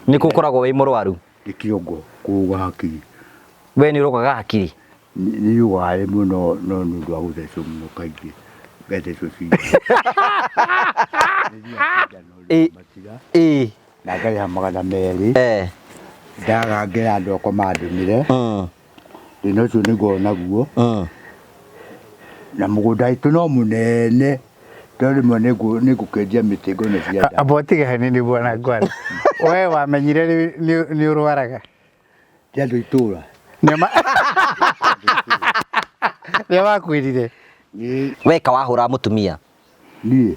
Nĩ kũ ũkoragwo wĩ mũrwaru? Nĩ kĩongo kũruga hakiri. We nĩ ũrũgaga hakiri? Nĩ rũgaga rĩmwe no no nĩ ũndũ wa gũthecwo mũno kaingĩ ngathecwo cindano. Nĩ thiaga cindano matiga na ngarĩha 200. Ndaga ngera andũ akwa mandũmĩre. Thĩna ũcio nĩguo naguo. Na mũgũnda witũ no mũnene no rĩmwe nĩngũkĩendia mĩtĩ ngone cia nda. Amba ũtige hanini bwana Ngwale. We wamenyire rĩ nĩ ũrwaraga? Ti andũ itũra. Nĩa makwĩrire? Weka wahũra mũtumia? Niĩ?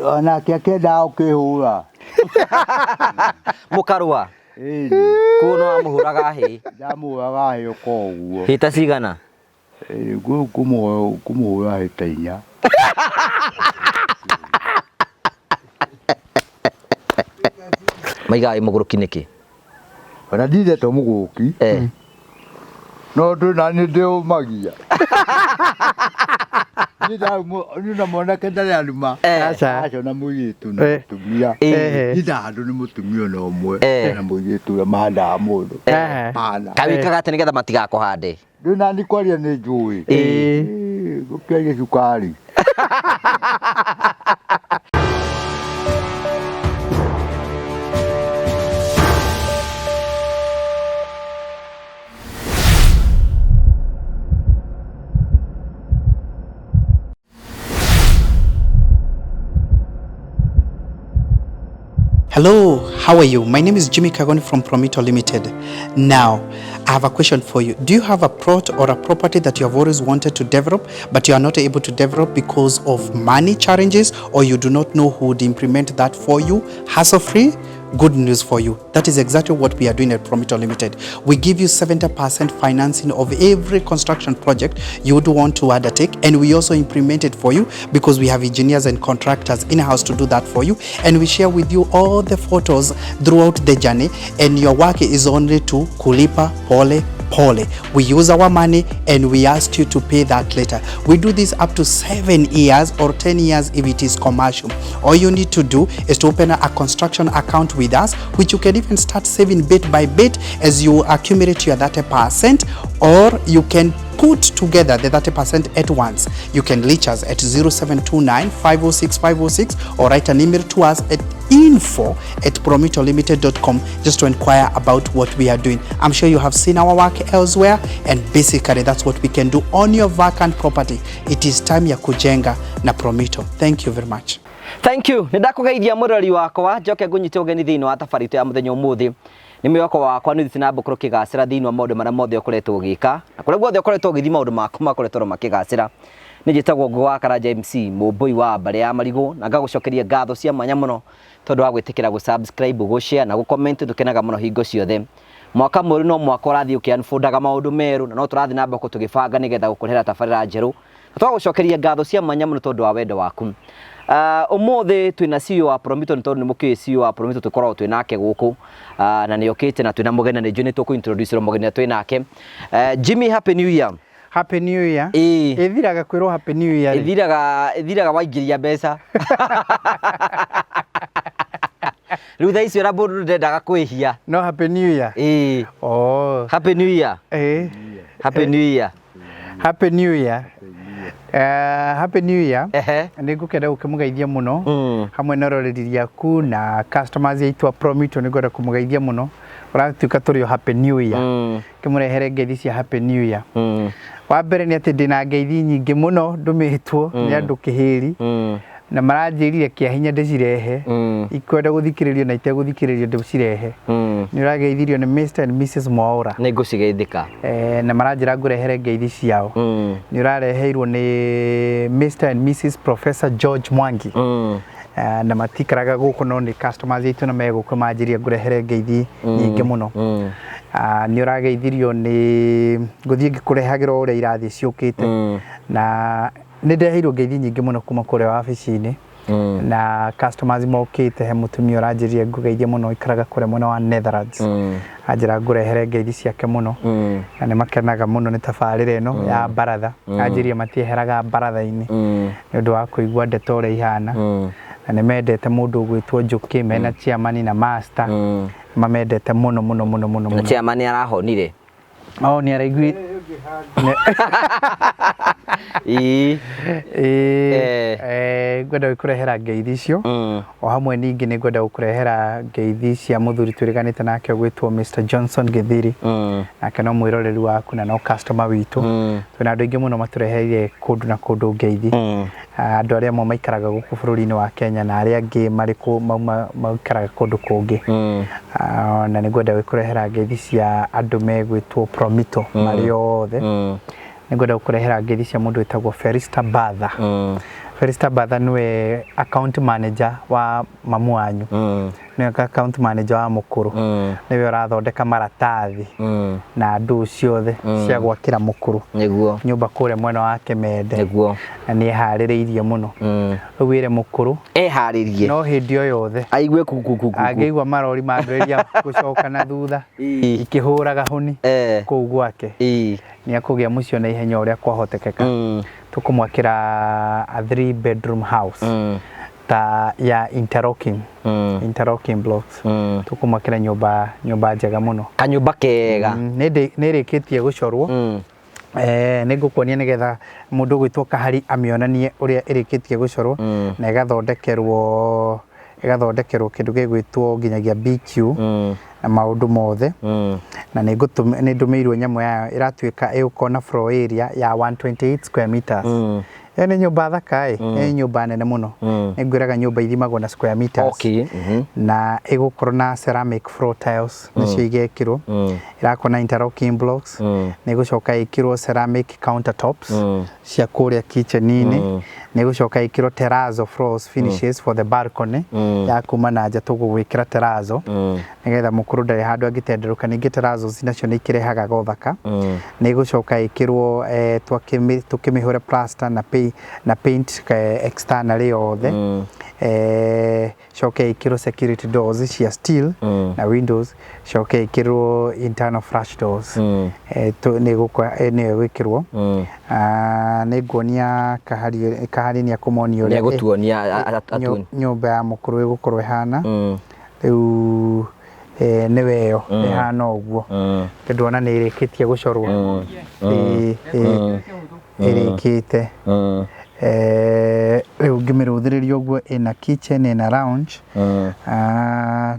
Onake akĩendaga gũkĩhũra. Mũkarũa? Ĩni. Koguo nĩ wamũhũraga hĩ? Ndamũhũraga hĩ o ũguo. Hĩ ta cigana? Ngũmũhũra hĩ ta inya. Maigaga wĩ mũgũrũki nĩkĩ? Ona ndindetwo mũgũrũki. No ndũ na nĩ ndĩũmagia. Niĩ na mwanake ndarĩ aruma. Aca. Aca na mũirĩtu na mũtumia. Niĩ ndahandwo nĩ mũtumia ona ũmwe na mũirĩtu ũrĩa mahandaga mũndũ. Hapana. Kawĩkaga atĩ nĩgetha matigakũhande? Ndũ nani kwaria nĩ njũĩ. Gũkĩaria cukari. Hello, how are you? My name is Jimmy Kagoni from Promito Limited. Now, I have a question for you. Do you have a plot or a property that you have always wanted to develop, but you are not able to develop because of money challenges, or you do not know who would implement that for you hassle-free? Good news for you. That is exactly what we are doing at Promito Limited. We give you 70% financing of every construction project you would want to undertake, and we also implement it for you because we have engineers and contractors in-house to do that for you, and we share with you all the photos throughout the journey, and your work is only to kulipa pole pole. We use our money and we ask you to pay that later. We do this up to 7 years or 10 years if it is commercial. All you need to do is to open a construction account with us, which you can even start saving bit by bit as you accumulate your 30%, or you can put together the 30% at once. You can reach us at 0729 506 506 or write an email to us at info@promitolimited.com just to inquire about what we are doing. I'm sure you have seen our work elsewhere, and basically that's what we can do on your vacant property. It is time ya kujenga na Promito. Thank you very much. Thank you. Nĩ ndakũgeithia mũrori wakwa, njoke ngũnyite ũgeni thĩinĩ wa tabarĩra itũ ya mũthenya ũmũthĩ. Nĩ mwĩhoko wakwa nĩ ũthiĩte na mbere ũkĩgacĩra thĩinĩ wa maũndũ marĩa mothe ũkoretwo ũgĩka, na kũrĩa guothe ũkoretwo ũgĩthiĩ maũndũ maku makoretwo oro makĩgacĩra. Niĩ njĩtagwo Ngũgĩ wa Karanja MC, mũmbũi wa mbarĩ ya marigũ, na ngagũcokeria ngatho cia mwanya mũno tondũ wa gwĩtĩkĩra gũ subscribe, gũ share na gũ comment. Tũkenaga mũno hingo ciothe. Mwaka mwerũ no mwaka ũrathiĩ ũkĩ unfoldaga maũndũ merũ, na no tũrathiĩ na mbere tũgĩbanga nĩgetha gũkũrehera tabarĩra njerũ. Na twagũcokeria ngatho cia mwanya mũno tondũ wa wendo waku. Ũmũthĩ twĩna CEO wa Promito, nĩ tondũ nĩ mũkĩũĩ CEO wa Promito tũkoragwo twĩ nake gũkũ, na nĩ okĩte na twĩna mũgeni, na nĩ njũĩ nĩ tũkũ introduce mũgeni ũrĩa twĩ nake. Jimmy, Happy New Year. Happy New Year. Ĩĩ. Ĩthiraga kwĩrwo Happy New Year rĩ? Ĩthiraga waingĩria mbeca. Rĩu thaa ici ona mũndũ ndendaga kwĩhia. No Happy New Year. Ĩĩ. Oh. Happy New Year. Ĩĩ. Happy New Year. Happy New Year. Happy New Year. Ehe. Nĩ ngũkenda gũkĩmũgeithia mũno hamwe na roreri rĩaku na customers aitũ a Promito, nĩ ngwenda kũmũgeithia mũno. Ũratuĩka tũrĩ o Happy New Year. Kĩmũrehere ngeithi cia Happy New Year. Wa mbere nĩ atĩ ndĩna ngeithi nyingĩ mũno ndũmĩtwo nĩ andũ kĩhĩri. Na maranjĩrire kĩa hinya ndĩcirehe. Ikwenda gũthikĩrĩrio na itegũthikĩrĩrio ndĩcirehe. Nĩ ũrageithirio nĩ Mr and Mrs Mwaũra. Nĩ ngũcigeithĩka. Na maranjĩra ngũrehere ngeithi ciao. Nĩ ũrareheirwo nĩ Mr and Mrs Professor George Mwangi. Na matikaraga gũkũ no nĩ customers aitũ na me gũkũ manjĩria ngũrehere ngeithi nyingĩ mũno. Nĩ ũrageithirio nĩ ngũthiĩ ngĩkũrehagĩra o ũrĩa irathiĩ ciũkĩte. Na nĩ ndeheirwo ngeithi nyingĩ mũno kuma kũrĩa wabici-inĩ. Na customers mokĩte, he mũtumia ũranjĩrire ngũgeithie mũno ikaraga kũrĩa mwena wa Netherlands. Anjĩra ngũrehere ngeithi ciake mũno. Na nĩ makenaga mũno nĩ tabarĩra ĩno ya baratha. Anjĩrire matieheraga baratha-inĩ nĩ ũndũ wa kũigua ndeto ũrĩa ihana. Na nĩ mendete mũndũ ũgwĩtwo Njũkĩ, mena chairman na master. Mamendete mũno mũno mũno mũno Na mũno. Chairman nĩ arahonire. Oh, nĩ araigui. Ĩĩ. Ngwenda gũkũrehera ngeithi icio. O hamwe ningĩ nĩ ngwenda gũkũrehera ngeithi cia mũthuri twĩrĩganĩte nake ũgwĩtwo Mr Johnson Gĩthiri. Nake no mwĩroreri waku na no customer witũ. Twĩna andũ aingĩ mũno matũreheire kũndũ na kũndũ ngeithi. Andũ arĩa amwe maikaraga gũkũ bũrũri-inĩ wa Kenya na arĩa angĩ marĩ kũ mauma maikaraga kũndũ kũngĩ. Na nĩ ngwenda gũkũrehera ngeithi cia andũ megwĩtwo Promito marĩ othe. Nĩ ngwenda gũkũrehera ngeithi cia mũndũ wĩtagwo Felista Batha. Felista Batha nĩwe account manager wa mamu wanyu. Nĩwe account manager wa mũkũrũ. Nĩwe ũrathondeka maratathi na ndũ ciothe cia gwakĩra mũkũrũ Nĩguo. nyũmba kũrĩa mwena wa Kĩmende. Nĩguo. Na nĩ eharĩrĩirie mũno. Rĩu wĩre mũkũrũ Eharĩrie. no hĩndĩ o yothe Aigue kukukuku. angĩigua marori mambĩrĩria gũcoka na thutha ikĩhũraga honi kũu gwake, nĩ akũgĩa mũciĩ na ihenya ũrĩa kwahotekeka. Tũkũmwakĩra a 3 bedroom house ta ya interlocking, interlocking blocks. Tũkũmwakĩra nyũmba, nyũmba njega mũno. Kanyũmba kega. Nĩ ĩrĩkĩtie gũcorwo. Nĩ ngũkuonia nĩgetha mũndũ ũgwĩtwo Kahari amĩonanie ũrĩa ĩrĩkĩtie gũcorwo. Na ĩgathondekerwo kĩndũ gĩgwĩtwo nginyagia BQ na maũndũ mothe. Na nĩ ndũmĩirwo nyamũ yayo ĩratuĩka ĩgũkorwo na floor area ya 128 square meters. Ĩyo nĩ nyũmba thaka ĩ, nĩ nyũmba nene mũno. Nĩ ngwĩraga nyũmba ithimagwo na square meters. Na ĩgũkorwo na ceramic floor tiles nĩcio igekĩrwo. Ĩrakorwo na interlocking blocks. Nĩ ĩgũcoka ĩkĩrwo ceramic countertops cia kũrĩa kitchen-inĩ. Nĩ ĩgũcoka ĩkĩrwo terrazzo floors finishes for the balcony ya kuma na nja tũgũgwĩkĩra terrazzo nĩgetha mũkũrũ ndarĩ handũ angĩtenderũka. Ningĩ terrazzo nacio nĩ ikĩrehaga gothaka. Nĩ ĩgũcoka ĩkĩrwo tũkĩmĩhũre plaster na paint externally yothe. Coke ĩkĩrwo security doors cia steel na windows, coke ĩkĩrwo internal flush doors. Nĩ ĩgwĩkĩrwo. Nĩ nguonia Kahari nĩ akũmonia ũrĩa nyũmba ya mũkũrũ ĩgũkorwo ĩhana. Rĩu nĩwe ĩyo ĩhana ũguo. Ndĩrona nĩ ĩrĩkĩtie gũcorwo. Ĩrĩkĩte. Rĩu ngĩmĩrũthĩrĩria ũguo ĩna kitchen, ĩna lounge.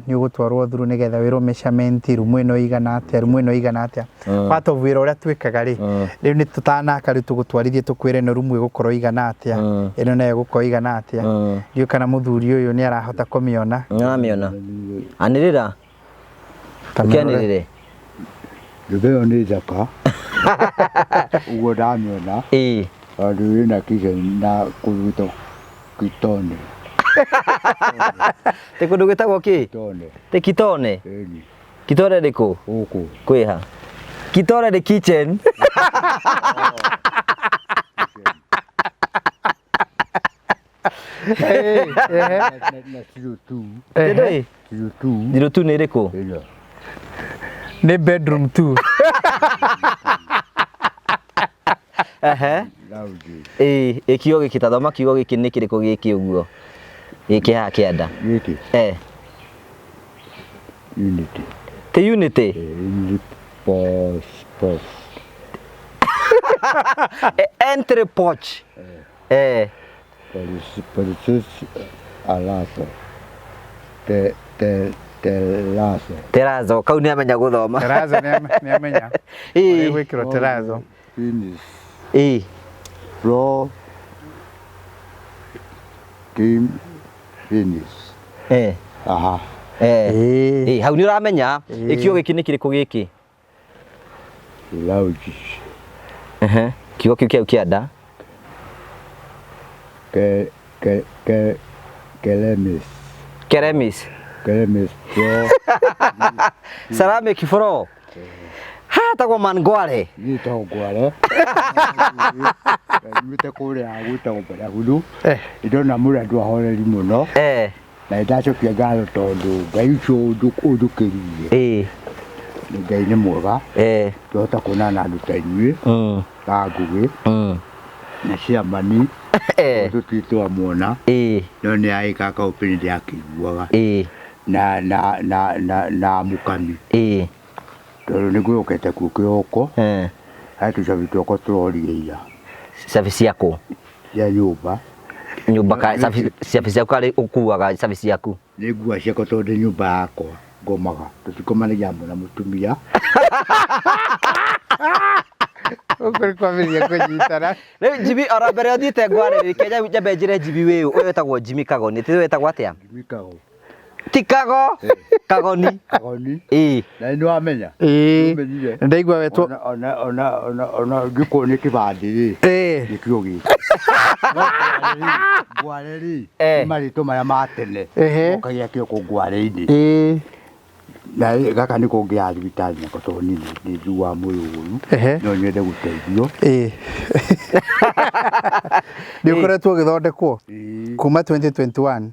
Nĩ ũgũtwarwo through nĩgetha wĩrwo measurement, rumu ĩno ĩigana atĩa, rumu ĩno ĩigana atĩa. Part of wĩra ũrĩa twĩkaga rĩ, rĩu nĩ tũtanaka rĩu tũgũtwarithie tũkwĩre ĩno rumu ĩgũkorwo ĩigana atĩa, ĩno nayo ĩgũkorwo ĩigana atĩa. Ndiũĩ kana mũthuri ũyũ nĩ arahota kũmĩona. Nĩaramĩona. Anĩrĩra. Ũkĩanĩrĩre. Nyũmba ĩyo nĩ thaka. Ũguo ndamĩona. Tondũ ĩna kitchen na kũndũ gwĩtagwo Kitone. Tĩ kũndũ gwĩtagwo kĩ? Kitone. Tĩ Kitone? Ĩni. Kitone nĩ kũ? Gũkũ. Kwĩha. Kitone nĩ kitchen. Na 02. Ndũĩ? 02. 02 nĩ ĩrĩkũ? Ĩno. Nĩ bedroom 2. Lounge. Ĩ kiugo gĩkĩ ta thoma kiugo gĩkĩ nĩ kĩrĩkũ gĩkĩ ũguo? Gĩkĩ haha kĩanda. Gĩkĩ. Unity. Ti unity? Unity pos pos. Entry porch. Police alaso. Te te terazo. Terazo, kau nĩ amenya gũthoma. Terazo nĩ amenya. Nĩ gwĩkĩrwo terazo. Finish. Floor team finish. Aha. Hau nĩ ũramenya. Kiugo gĩkĩ nĩ kĩrĩkũ gĩkĩ? Lounge. Kiugo kĩu kĩau kĩanda. Ke ke ke Keremis. Keremis. Keremis floor. Ceramic floor. Ha tagwo Mangware. Ni tagwo Ngware. Nyumĩte kũrĩa gwĩtagwo Baragulu. Ndĩrona mũrĩ andũ ahoreri mũno. Na nĩndacokia ngatho tondũ Ngai ũcio ũnjũkĩririe. Ngai nĩ mwega. Twahota kuonana na andũ ta inyuĩ. Ta Ngũgĩ. Na ciamani. Tũtirĩ twamuona. No nĩ agĩkaga kaũpini ndĩrakĩiguaga. Na na na na na mũkami. Tondũ nĩ ngũrokete kuo kĩroko. He tũcabi twakwa tũrorire ira. Cabi ciaku? Cia nyũmba. Nyũmba ka cabi cabi ciaku karĩ ũkuaga cabi ciaku? Nĩ ngua ciakwa tondũ ndĩ nyũmba yakwa ngomaga. Tũtikomanagia hamwe na mũtumia. Gũkũ nĩ kwambĩrĩria kũnyitana. Rĩu Jimmy oro mbere ũthiĩte ngware reke nyambe njĩre Jimmy wĩ ũyũ wĩtagwo Jimmy Kagoni ti wĩtagwo atĩa? Jimmy Kago. Ti Kago, Kagoni. Kagoni. Ĩĩ. Na nĩ wamenya? Ĩĩ. Nĩũmenyire? Ndaigua wetwo. Ona ona ona ona ona ngĩkorwo nĩ kĩbandĩ rĩ. Nĩkĩo gĩkĩ. No ngware rĩ, nĩ marĩtwa marĩa ma tene. Ũkagĩa kĩoko ngware-inĩ. Na gaka nĩko ngĩaga thibitarĩ nako tondũ niĩ nĩ njiguaga mwĩrĩ ũru. No nyende gũteithio. Nĩ ũkoretwo ũgĩthondekwo kuma 2021?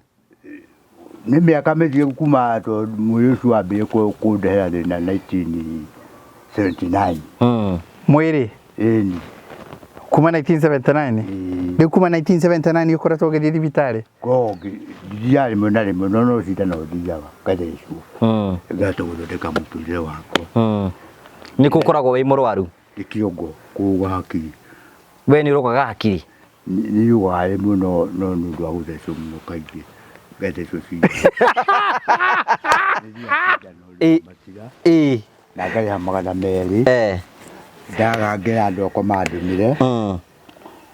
Nĩ mĩaka mĩingĩ kuma tondũ mwĩrĩ ũcio wambĩrĩirie kũndehera thĩna 1979. Mwĩrĩ? Ĩni. Kuma 1979? Rĩu kuma 1979 ũkoretwo ũgĩthiĩ thibitarĩ? Ngothiaga rĩmwe na rĩmwe no no cindano thiaga ngathecwo. Ngahota gũthondeka mũtũrĩre wakwa. Nĩ kũ ũkoragwo wĩ mũrwaru? Nĩ kĩongo kũrũga hakiri. We nĩ ũrũgaga hakiri? Nĩ rũgaga rĩmwe no no nĩ ũndũ wa gũthecwo mũno kaingĩ. Ngathecwo cindano. Na ngarĩha 200. Ndaga ngera andũ akwa mandũmĩre.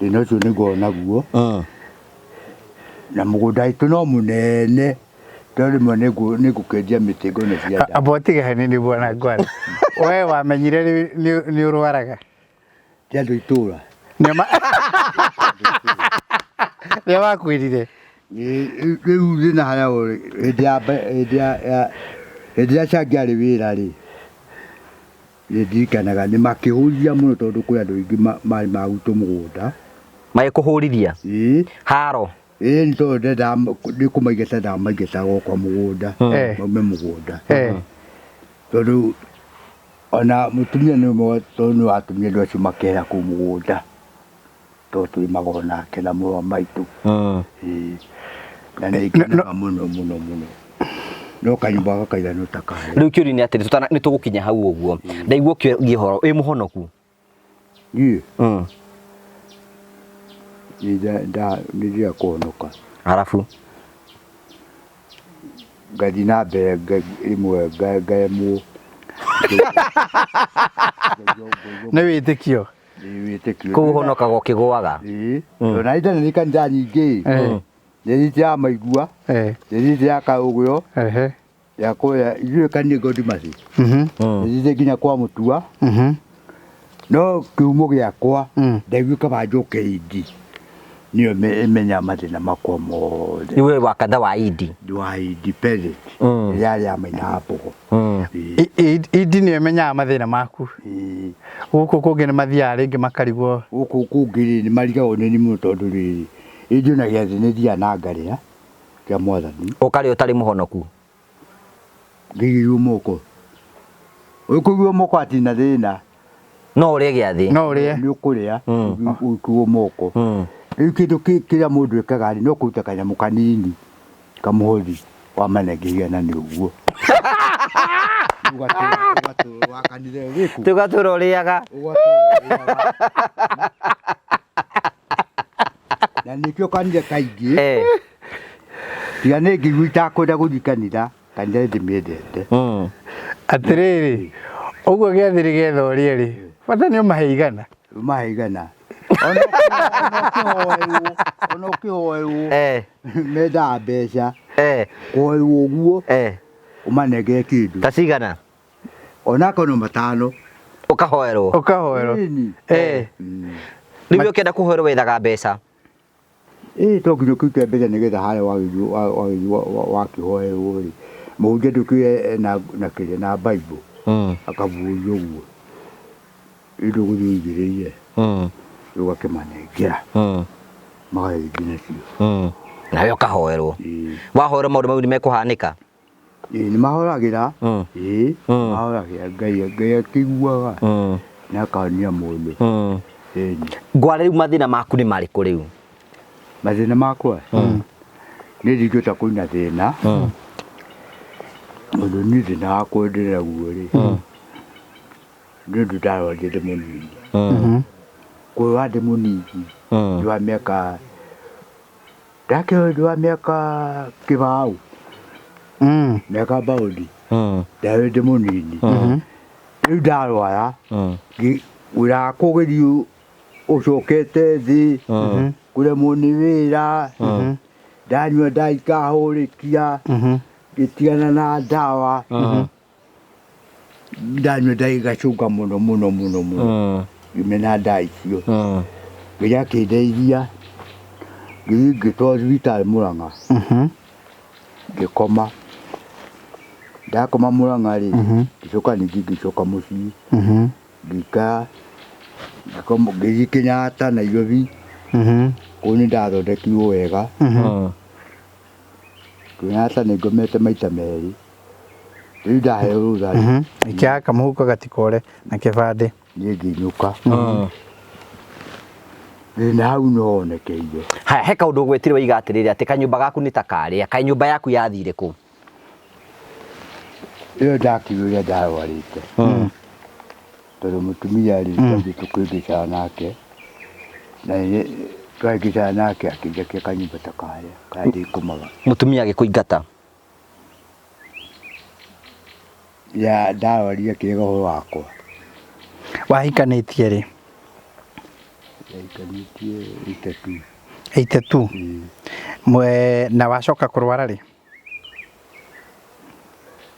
Thĩna ũcio nĩguo naguo. Na mũgũnda witũ no mũnene. Tondũ rĩmwe nĩngũkĩendia mĩtĩ ngone cia ndawa. Amba ũtige hanini bwana Ngware. We wamenyire nĩ ũrwaraga? Ti andũ itũra. Nĩo makwĩrire? Rĩu thĩna harĩa ũrĩ, hĩndĩ ya hĩndĩ ya hĩndĩ ĩrĩa Changi arĩ wĩra rĩ, nĩ ndirikanaga nĩ makĩhũrithia mũno tondũ kwĩ andũ aingĩ marĩ magwitũ mũgũnda. Magĩkũhũrithia? Ĩĩ. Haro? Ĩĩ nĩ tondũ ndendaga nĩ kũmaingata ndamaingataga gwakwa mũgũnda, maume mũgũnda. Tondũ ona mũtumia nĩ ũmwe tondũ nĩ watũmire andũ acio makehera kũu mũgũnda. Tondũ tũrĩmaga onake na mũrũ wa maitũ. Ĩĩ. Na nĩ ngenaga mũno mũno mũno. No kanyũmba gakaigana ta karĩ. Rĩu kĩũria nĩ atĩrĩ, nĩ tũgũkinya hau ũguo. Ndaigua ũkĩaria ũhoro, wĩ mũhonoku? Niĩ? Nĩ ndirenda kũhonoka. Arabu? Ngathiĩ na mbere rĩmwe ngaremwo. Nĩ wĩtĩkio? Nĩ wĩtĩkio. Kũu ũhonokaga ũkĩgũaga? Ĩĩ. Tondũ na nĩ kanitha nyingĩ. Nĩ thiĩte ya Maigua, nĩ thiĩte ya Kaũgũyo, ya kũrĩa ithuĩ kanitha God Mercy. Nĩ thiĩte nginya kwa Mũtua. No kĩhumo gĩakwa ndaigua kaba njoke Indi. Nĩyo ĩmenyaga mathĩna makwa mothe. We wa kanitha wa Indi? Ndi wa Independent. Ĩrĩa yarĩ ya Maina Mbogo. Indi nĩyo ĩmenyaga mathĩna maku? Gũkũ kũngĩ nĩ mathiaga rĩngĩ makarigwo. Gũkũ kũngĩ rĩ nĩ marigagwo nĩ niĩ mũno tondũ rĩrĩ indi ona gĩathĩ nĩ thiaga na ngarĩa kĩa mwathani. Ũkarĩa ũtarĩ mũhonoku? Ngĩigĩrĩrwo moko. Ũkũigĩrĩrwo moko hatirĩ na thĩna. No ũrĩe gĩathĩ? No ũrĩe. Nĩ ũkũrĩa ũigĩrĩrwo moko. Rĩu kĩndũ kĩrĩa mũndũ ekaga rĩ no kũruta kanyamũ kanini kamũhothi wa manenge igana nĩ ũguo. Ũgatũra wa kanitha ĩrĩkũ? Tũgatũra ũrĩaga. Ũgatũra ũrĩaga. Na nĩkĩo kanitha kaingĩ. Tiga nĩ ngĩigua itakwenda gũthiĩ kanitha, kanitha nĩ ndĩmĩendete. Atĩrĩrĩ, ũguo gĩathĩ nĩgetha ũrĩe rĩ, bata nĩ ũmahe igana. Ũmahe igana. Ona ũkĩhoerwo, mendaga mbeca. Kũhoerwo ũguo, ũmanengere kĩndũ. Ta cigana? Onakorwo no 5. Ũkahoerwo? Ũkahoerwo. Rĩu ũkĩenda kũhoerwo wethaga mbeca? Ĩĩ to nginya ũkĩrute mbeca nĩgetha harĩa wagĩthiĩ wakĩhoerwo rĩ, mũhunjia ndũkĩũĩ ena na kĩrĩa na Bible, akabuũria ũguo. Rĩu ndũgũthiĩ ũigĩrĩire, rĩu ũgakĩmanengera, magagĩthiĩ nacio. Nawe ũkahoerwo. Wahoerwo maũndũ mau nĩ mekũhanĩka? Ĩĩ nĩ mahoragĩra. Ĩĩ, mahoragĩra Ngai, Ngai akĩiguaga na akahonia mũndũ. Ĩĩ. Ngware rĩu mathĩna maku nĩ marĩkũ rĩu? Mathĩna makwa niĩ ndingĩhota kũina thĩna tondũ niĩ thĩna wakwa ndĩ naguo rĩ nĩ ũndũ ndarwarire ndĩ mũnini kũrwara ndĩ mũnini ndĩ wa mĩaka ndakĩrwo ndĩ wa mĩaka kĩbaũ mĩaka mbaũni ndarĩ ndĩ mũnini rĩu ndarwara wĩra wakwa ũgĩthiĩ ũcokete thĩ kũremwo nĩ wĩra ndanyua ndawa ikahũrĩkia ngĩtigana na ndawa ndanyua ndawa igacũnga mũno mũno mũno mũno ngĩmena ndawa icio Ngai akĩndeithia ngĩthiĩ ngĩtwarwo thibitarĩ Mũrang'a ngĩkoma ndakoma Mũrang'a rĩ ngĩcoka ningĩ ngĩcoka mũciĩ ngĩikara ngĩkoma ngĩthiĩ Kenyatta Nairobi kũu nĩ ndathondekirwo wega Kenyatta nĩ ngomete maita merĩ rĩu ndaheo rũtha rĩ Ikia kamũhuko gatikore na kĩbandĩ. Niĩ ngĩinũka thĩna hau nĩho wonekeire. Haya, he kaũndũ ũgwetire waiga atĩrĩrĩ atĩ kanyũmba gaku nĩ ta karĩa, kaĩ nyũmba yaku yathire kũ? Ĩyo ndakirwo ũrĩa ndarwarĩte tondũ mũtumia rĩ twathiĩ tũkĩhĩngĩcana nake na twahĩngĩcana nake akĩnjakia kanyũmba ta karĩa karĩa ndĩkomaga. Mũtumia agĩkũingata? Ya ndarwarire akĩrega ũhoro wakwa. Wahikanĩtie rĩ? Ndahikanĩtie 82. 82? Mwe, na wacoka kũrwara rĩ?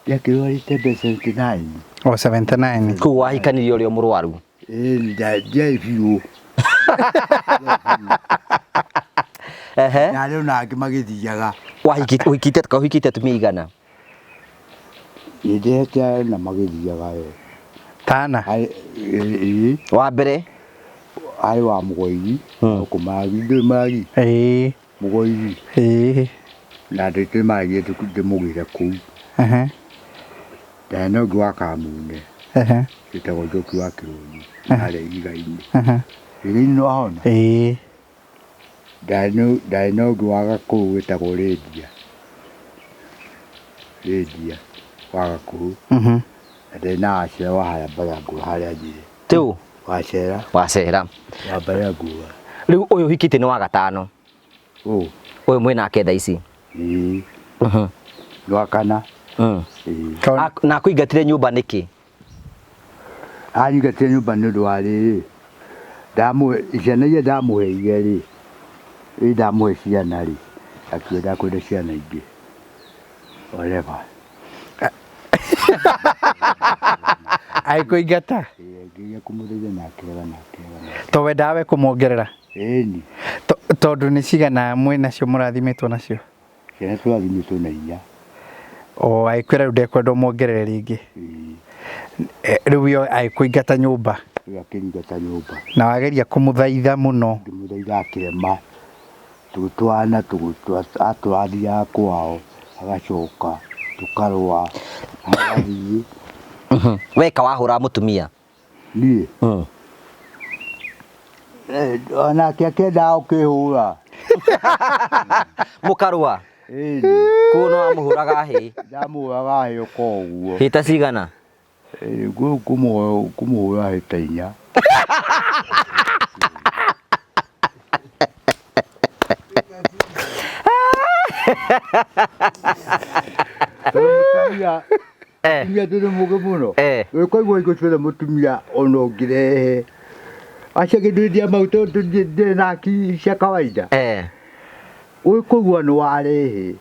Ndakĩrwarĩte mbere 79. O 79. Kũu wahikanirie ũrĩ o mũrwaru? Ĩĩ, ndiarĩ biũ. Ehe. Na arĩa ona angĩ magĩthiaga. Wahikĩte, ũhikĩte atumia aigana? Nĩndehete na magĩthiaga we. Tana? Ĩĩ. Wa mbere? Arĩ wa Mũgoiri, gũkũ Maragiri, ndũĩ Maragiri? Ĩĩ. Mũgoiri. Ĩĩ. Na ndĩtĩ Maragiri ndĩmũgĩre kũu. Ehe. Ndarĩ na ũngĩ wa Kamune. Ehe. Wĩtagwo Njoki wa Kĩrũni, harĩa ihiga-inĩ. Ehe. Ihiga-inĩ nĩ wahona? Ĩĩ. Ndarĩ na ũngĩ wa Gakũrũ wĩtagwo Rĩndia. Rĩndia wa Gakũrũ. Na ndarĩ na Wacera wa harĩa Mbarangũra harĩa Nyĩrĩ. Tũ? Wacera. Wacera. Wa Mbarangũra. Rĩu ũyũ ũhikĩte nĩ wa gatano. Ũũ. Ũyũ mwĩ nake thaa ici? Ĩĩ. Nĩ wa kana. Ĩĩ. Na akũingatire nyũmba nĩkĩ? Anyingatire nyũmba nĩ ũndũ wa rĩrĩ, ndamũhe ciana iria ndamũheire rĩ, ĩ ndamũhe ciana rĩ, akiuga ndakwenda ciana ingĩ. Whatever. Agĩkũingata? Ĩĩ, ngĩgeria kũmũthaitha na akĩrega na akĩrega na akĩrega. To wendaga we kũmuongerera? Ĩni. Tondũ nĩ cigana mwĩ nacio mũrathimĩtwo nacio? Ciana tũrathimĩtwo na inya. O agĩkwĩra rĩu ndekwenda ũmuongerere rĩngĩ. Ĩĩ. Rĩu yo agĩkũingata nyũmba. Rĩu akĩnyingata nyũmba. Na wageria kũmũthaitha mũno. Ngĩmũthaitha akĩrema. Tũgĩtwarana atũrathiaga kwao agacoka tũkarũa agathiĩ. Weka wahũra mũtumia? Niĩ? Onake akĩendaga gũkĩhũra. Mũkarũa? Ĩni. Koguo nĩ wamũhũraga hĩ? Ndamũhũraga hĩ o ũguo. Hĩ ta cigana? Kũmũhũra hĩ ta inya. Mũtumia, mũtumia ndũrĩ mũgĩ mũno. Ũkaigua hingo ciothe mũtumia ona ũngĩrehe. Acio angĩ ndũrĩ maguta ndĩrĩ na akili cia kawaida. Ũkũigua nĩ warehe.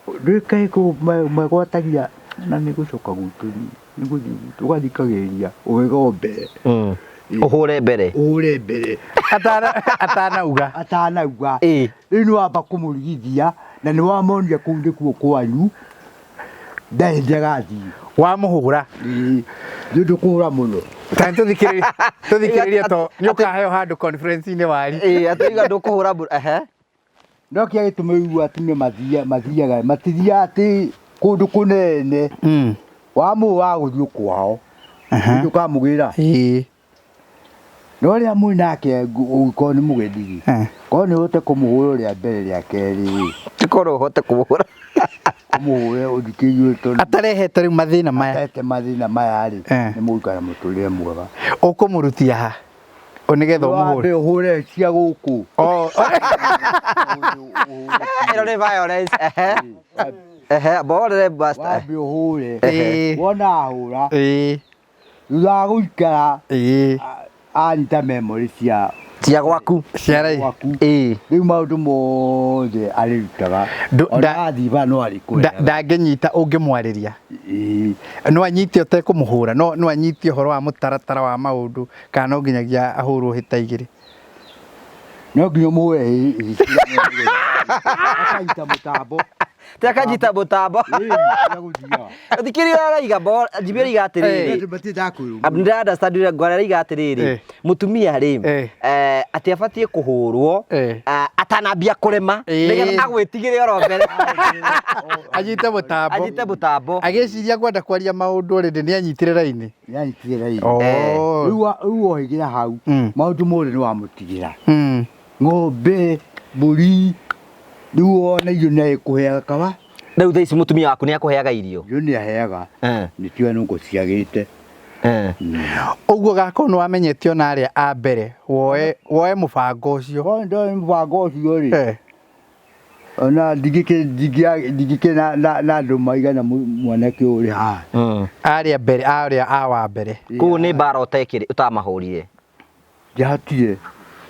Ndũĩkaĩ megwatagia na nĩ gũcoka gwitũ nĩ gũthiĩ gwitũ ũgathikagĩrĩria ũgĩgo mbere. Ũhũre mbere. Ũhũre mbere. Atanauga. Atanauga. Rĩu nĩ wamba kũmũrigithia na nĩ wamonia kũu nĩkuo kwanyu. Ndarĩ hĩndĩ agathiĩ. Wamũhũra. Ĩĩ. Nĩ ũndũ kũhũra mũno. Ta tũthikĩrĩrie to nĩ ũkaheo handũ conference-inĩ wari. Ĩĩ, atũiga ndũkũhũra mbura. Ehe. No kĩrĩa gĩtũma ũigue atumia mathiaga, matithiaga atĩ kũndũ kũnene. Wamũhũra agũthiĩ kwao. Ndũkamũgĩra. Ĩĩ. No rĩrĩa mwĩ nake ũngĩkorwo nĩ mũgeni rĩ, Korwo nĩ ũhote kũmũhũra rĩa mbere rĩa kerĩ Korwo ũhote kũmũhũra. Ũmũhũre ũthikĩirio tondũ Atarehete rĩu mathĩna maya. Atarehete mathĩna maya rĩ, nĩ mũgũikara mũtũrĩre mwega. Ũkũmũrutia ha? O nĩgetha ũmũhũre. Wambe ũhũre cia gũkũ. Oh. Ĩno nĩ violence. Ehe. Ehe, borere basta. Wambe ũhũre. Wona ahũra. Thutha wa gũikara anyita memory cia cia gwaku cia rai gwaku rĩu maũndũ mothe arĩrutaga ona athiĩ ba no arĩkũrehaga Ndangĩnyita ũngĩmwarĩria no anyite ũtekũmũhũra no no anyite ũhoro wa mũtaratara wa maũndũ kana no nginyagia ahũrwo hĩta igĩrĩ no nginya ũmũhũre akanyita mũtambo Takanyita mũtambo. Thikĩrĩria araiga bo Jimmy araiga atĩrĩrĩ. Ndĩra understand ũrĩa Ngware araiga atĩrĩrĩ. Mũtumia rĩ atĩ abatiĩ kũhũrwo atanambia kũrema nĩgetha agwĩtigĩre oro mbere. Anyite mũtambo. Anyite mũtambo. Agĩciria kwenda kwaria maũndũ already nĩ anyitire raini. Nĩ anyitire raini. Rĩu rĩu wohĩgĩra hau maũndũ mothe nĩ wamũtigĩra. Ng'ombe, mbũri, rĩu ona irio nĩ agĩkũheaga kawa. Rĩu thaa ici mũtumia waku nĩ akũheaga irio? Irio nĩ aheaga. Nĩ tiga nũngũ ciagĩte. Ũguo gakorwo nĩ wamenyete ona arĩa a mbere woe woe mũbango ũcio. Korwo ndoĩ mũbango ũcio rĩ. Ona ndingĩkĩ na andũ maigana mwanake ũyũ ũrĩ haha. Arĩa mbere arĩa a wa mbere. Kũu nĩ mbara ũtekire ũtamahũrire. Ndiahotire.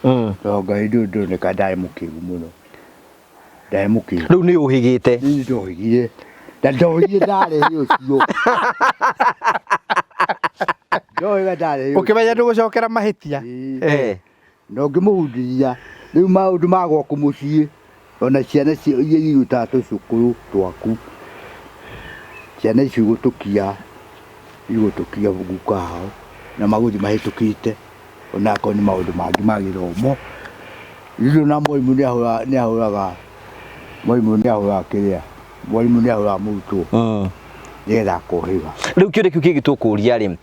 Tondũ Ngai ndoneka ndarĩ mũkĩgu mũno. Ndarĩ mũkĩgu. Rĩu nĩ ũhĩgĩte. Nĩ ndohĩgire. Na ndohĩgire ndarehe ũcio. Ndohĩga ndarehe. Ũkĩmenya ndũgũcokera mahĩtia. Na ũngĩmũhunjĩria rĩu maũndũ ma gwaku mũciĩ ona ciana iria irutaga tũcũkũrũ twaku ciana icio igũtũkia igũtũkia guka wao na magũthiĩ mahĩtũkĩte ona akorwo nĩ maũndũ mangĩ ma gĩthomo. Rĩu na mwarimũ nĩ ahũraga mwarimũ nĩ ahũraga kĩrĩa mwarimũ nĩ ahũraga mũrutwo nĩgetha akohĩga. Rĩu kĩũria kĩu kĩngĩ tũkũria rĩ,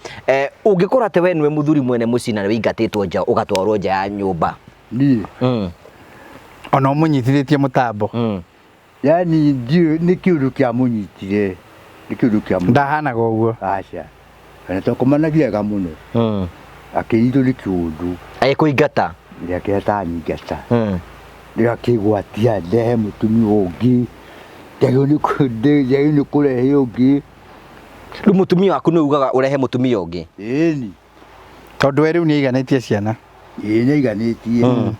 ũngĩkorwo atĩ we nĩwe mũthuri mwene mũciĩ na nĩwĩingatĩtwo nja ũgatwarwo nja ya nyũmba. Niĩ? Ona ũmũnyitithĩtie mũtambo. Yaani ndiũĩ nĩ kĩũndũ kĩamũnyitire nĩ kĩũndũ kĩamũnyitire. Ndahanaga ũguo. Aca. Na twakomanagia wega mũno. Akĩnyitwo nĩ kĩũndũ. Agĩkũingata? Nĩakĩra anyingata. Rĩu akĩgwatia ndehe mũtumia ũngĩ. Njagĩrĩirwo nĩ kũrehe ũngĩ. Rĩu mũtumia waku nĩ ugaga ũrehe mũtumia ũngĩ? Ĩni. Tondũ we rĩu nĩ aiganĩtie ciana. Ĩĩ nĩ aiganĩtie.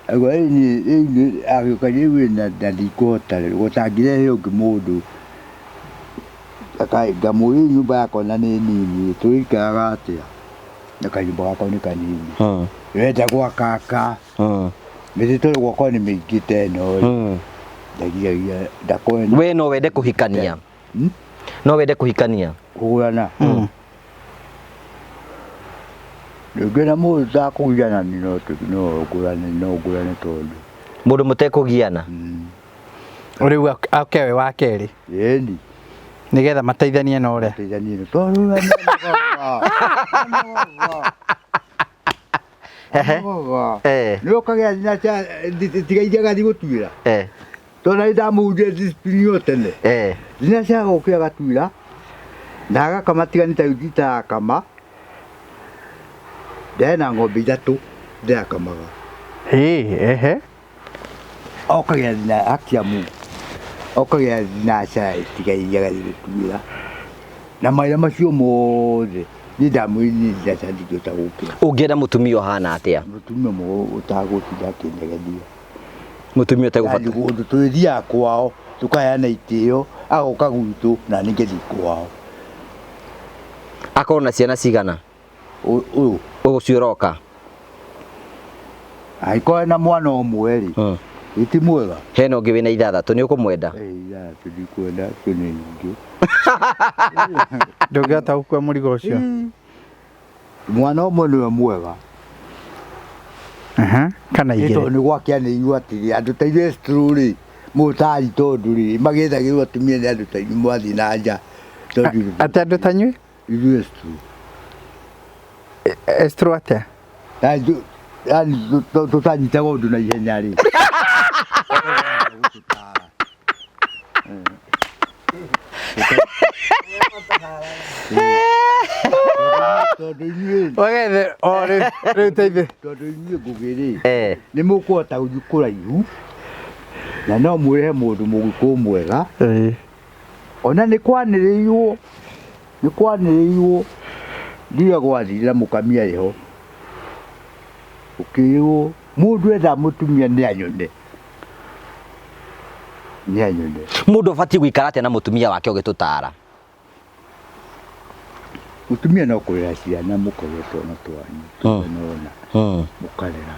Auga ĩni agĩũka rĩu na ndikũhota rĩu gũtangĩrehe ũngĩ mũndũ. Ngamũria nyũmba yakwa na nĩ nini tũrĩikaraga atĩa? Na kanyũmba gakwa nĩ kanini. Wenda gwakaka. Mĩtĩ tondũ gwakwa nĩ mĩingĩ ta ĩno rĩ. Ndagiragia ndakoe. We no wende kũhikania? No wende kũhikania? Kũgũrana? Rĩngĩ na mũndũ ũtakũgiana no ngũrane no ngũrane tondũ. Mũndũ mũtekũgiana? Rĩu oke we wa kerĩ. Ĩni. Nĩgetha mateithanie na ũrĩa. Mateithanie tondũ nĩ ũkagĩa thina cia tiga iria agathiĩ gũtuĩra. Tondũ nĩ ndamũhunjia discipline o tene. Thina cia gũkĩra agatuĩra na agakama tiga nĩ ta rĩu itarakama. Ndena ng'ombe ithatũ ndĩrakamaga. Ehe. Okagĩra thina haki ya Mungu. Okagĩra thina cia tiga iria agathiĩ gũtuĩra. Na mawĩra macio mothe niĩ ndamwĩrire niĩ thina cia ndingĩhota gũkĩra. Ũngĩenda mũtumia ũhana atĩa? Mũtumia ũtagũtinda akĩnegenia. Mũtumia ũtegũbata. Ũndũ tũrĩthiaga kwao tũkaheana itĩo agoka gwitũ na niĩ ngathiĩ kwao. Akorwo na ciana cigana? Ũyũ. Ũcio ũroka. Angĩkorwo ena mwana ũmwe rĩ, ti mwega. Hena ũngĩ wĩna ithathatũ nĩ ũkũmwenda? Ithathatũ ndikwenda icio nĩ nyingĩ. Ndũngĩhota gũkua mũrigo ũcio? Mwana ũmwe nĩwe mwega. Kana igĩrĩ. Tondũ nĩ gwakĩanĩirwo atĩrĩ andũ ta ithuĩ estru rĩ mũtari tondũ rĩ magĩethagĩrwo atumia nĩ andũ ta inyuĩ mwathiĩ na nja. Atĩ andũ ta inyuĩ? Ithuĩ estru. Estru atĩa? Yani tũtanyitaga ũndũ na ihenya rĩ. Tondũ inyuĩ Wagethe o rĩu rĩu teithĩ. Tondũ inyuĩ Ngũgĩ rĩ, Eh. nĩ mũkũhota gũthiĩ kũraihu na no mwĩrehe mũndũ mũgĩkũyũ mwega. Ĩĩ. Ona nĩ kwanĩrĩirwo, nĩ kwanĩrĩirwo ndiũĩ gwathire na mũkamia ĩho, ũkĩrwo mũndũ etha mũtumia nĩ anyone, nĩ anyone. Mũndũ abatiĩ gũikara atĩa na mũtumia wake ũgĩtũtara? Mũtumia no kũrera ciana mũkarera twana twanyu tũigana ũna, mũkarera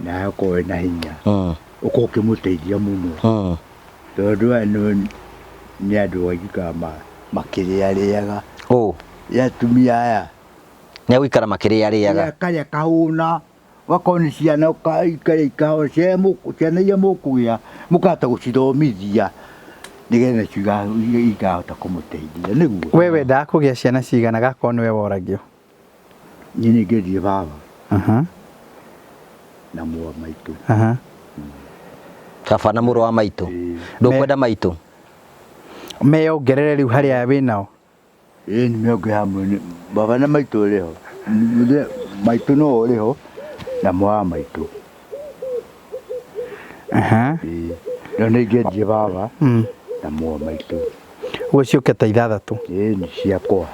na akorwo ena hinya ũkorwo ũkĩmũteithia mũno, tondũ aya nĩ andũ maikaraga makĩrĩarĩaga. Ũ? Nĩ atumia aya. Nĩ agũikara makĩrĩarĩaga. Karĩa kahũna, ũgakorwo nĩ ciana ikarĩa ikahũna, ciana iria mũkũgĩa mũkahota gũcithomithia nĩgetha ikahota kũmũteithia, nĩguo. We wendaga kũgĩa ciana cigana gakorwo nĩwe woragio? Niĩ nĩ ingĩendire baba na mũrũ wa maitũ. Baba na mũrũ wa maitũ. Ndũkwenda maitũ? Meyongerere rĩu harĩ aya wĩnao? Ĩĩ nĩ meyongerere hamwe, baba na maitũ ũrĩ ho. Maitũ no ũrĩ ho na mũrũ wa maitũ. Ĩĩ. No nĩ ingĩendire baba na mũrũ wa maitũ. Ũguo ciũke ta ithathatũ? Ĩĩ nĩ ciakwa.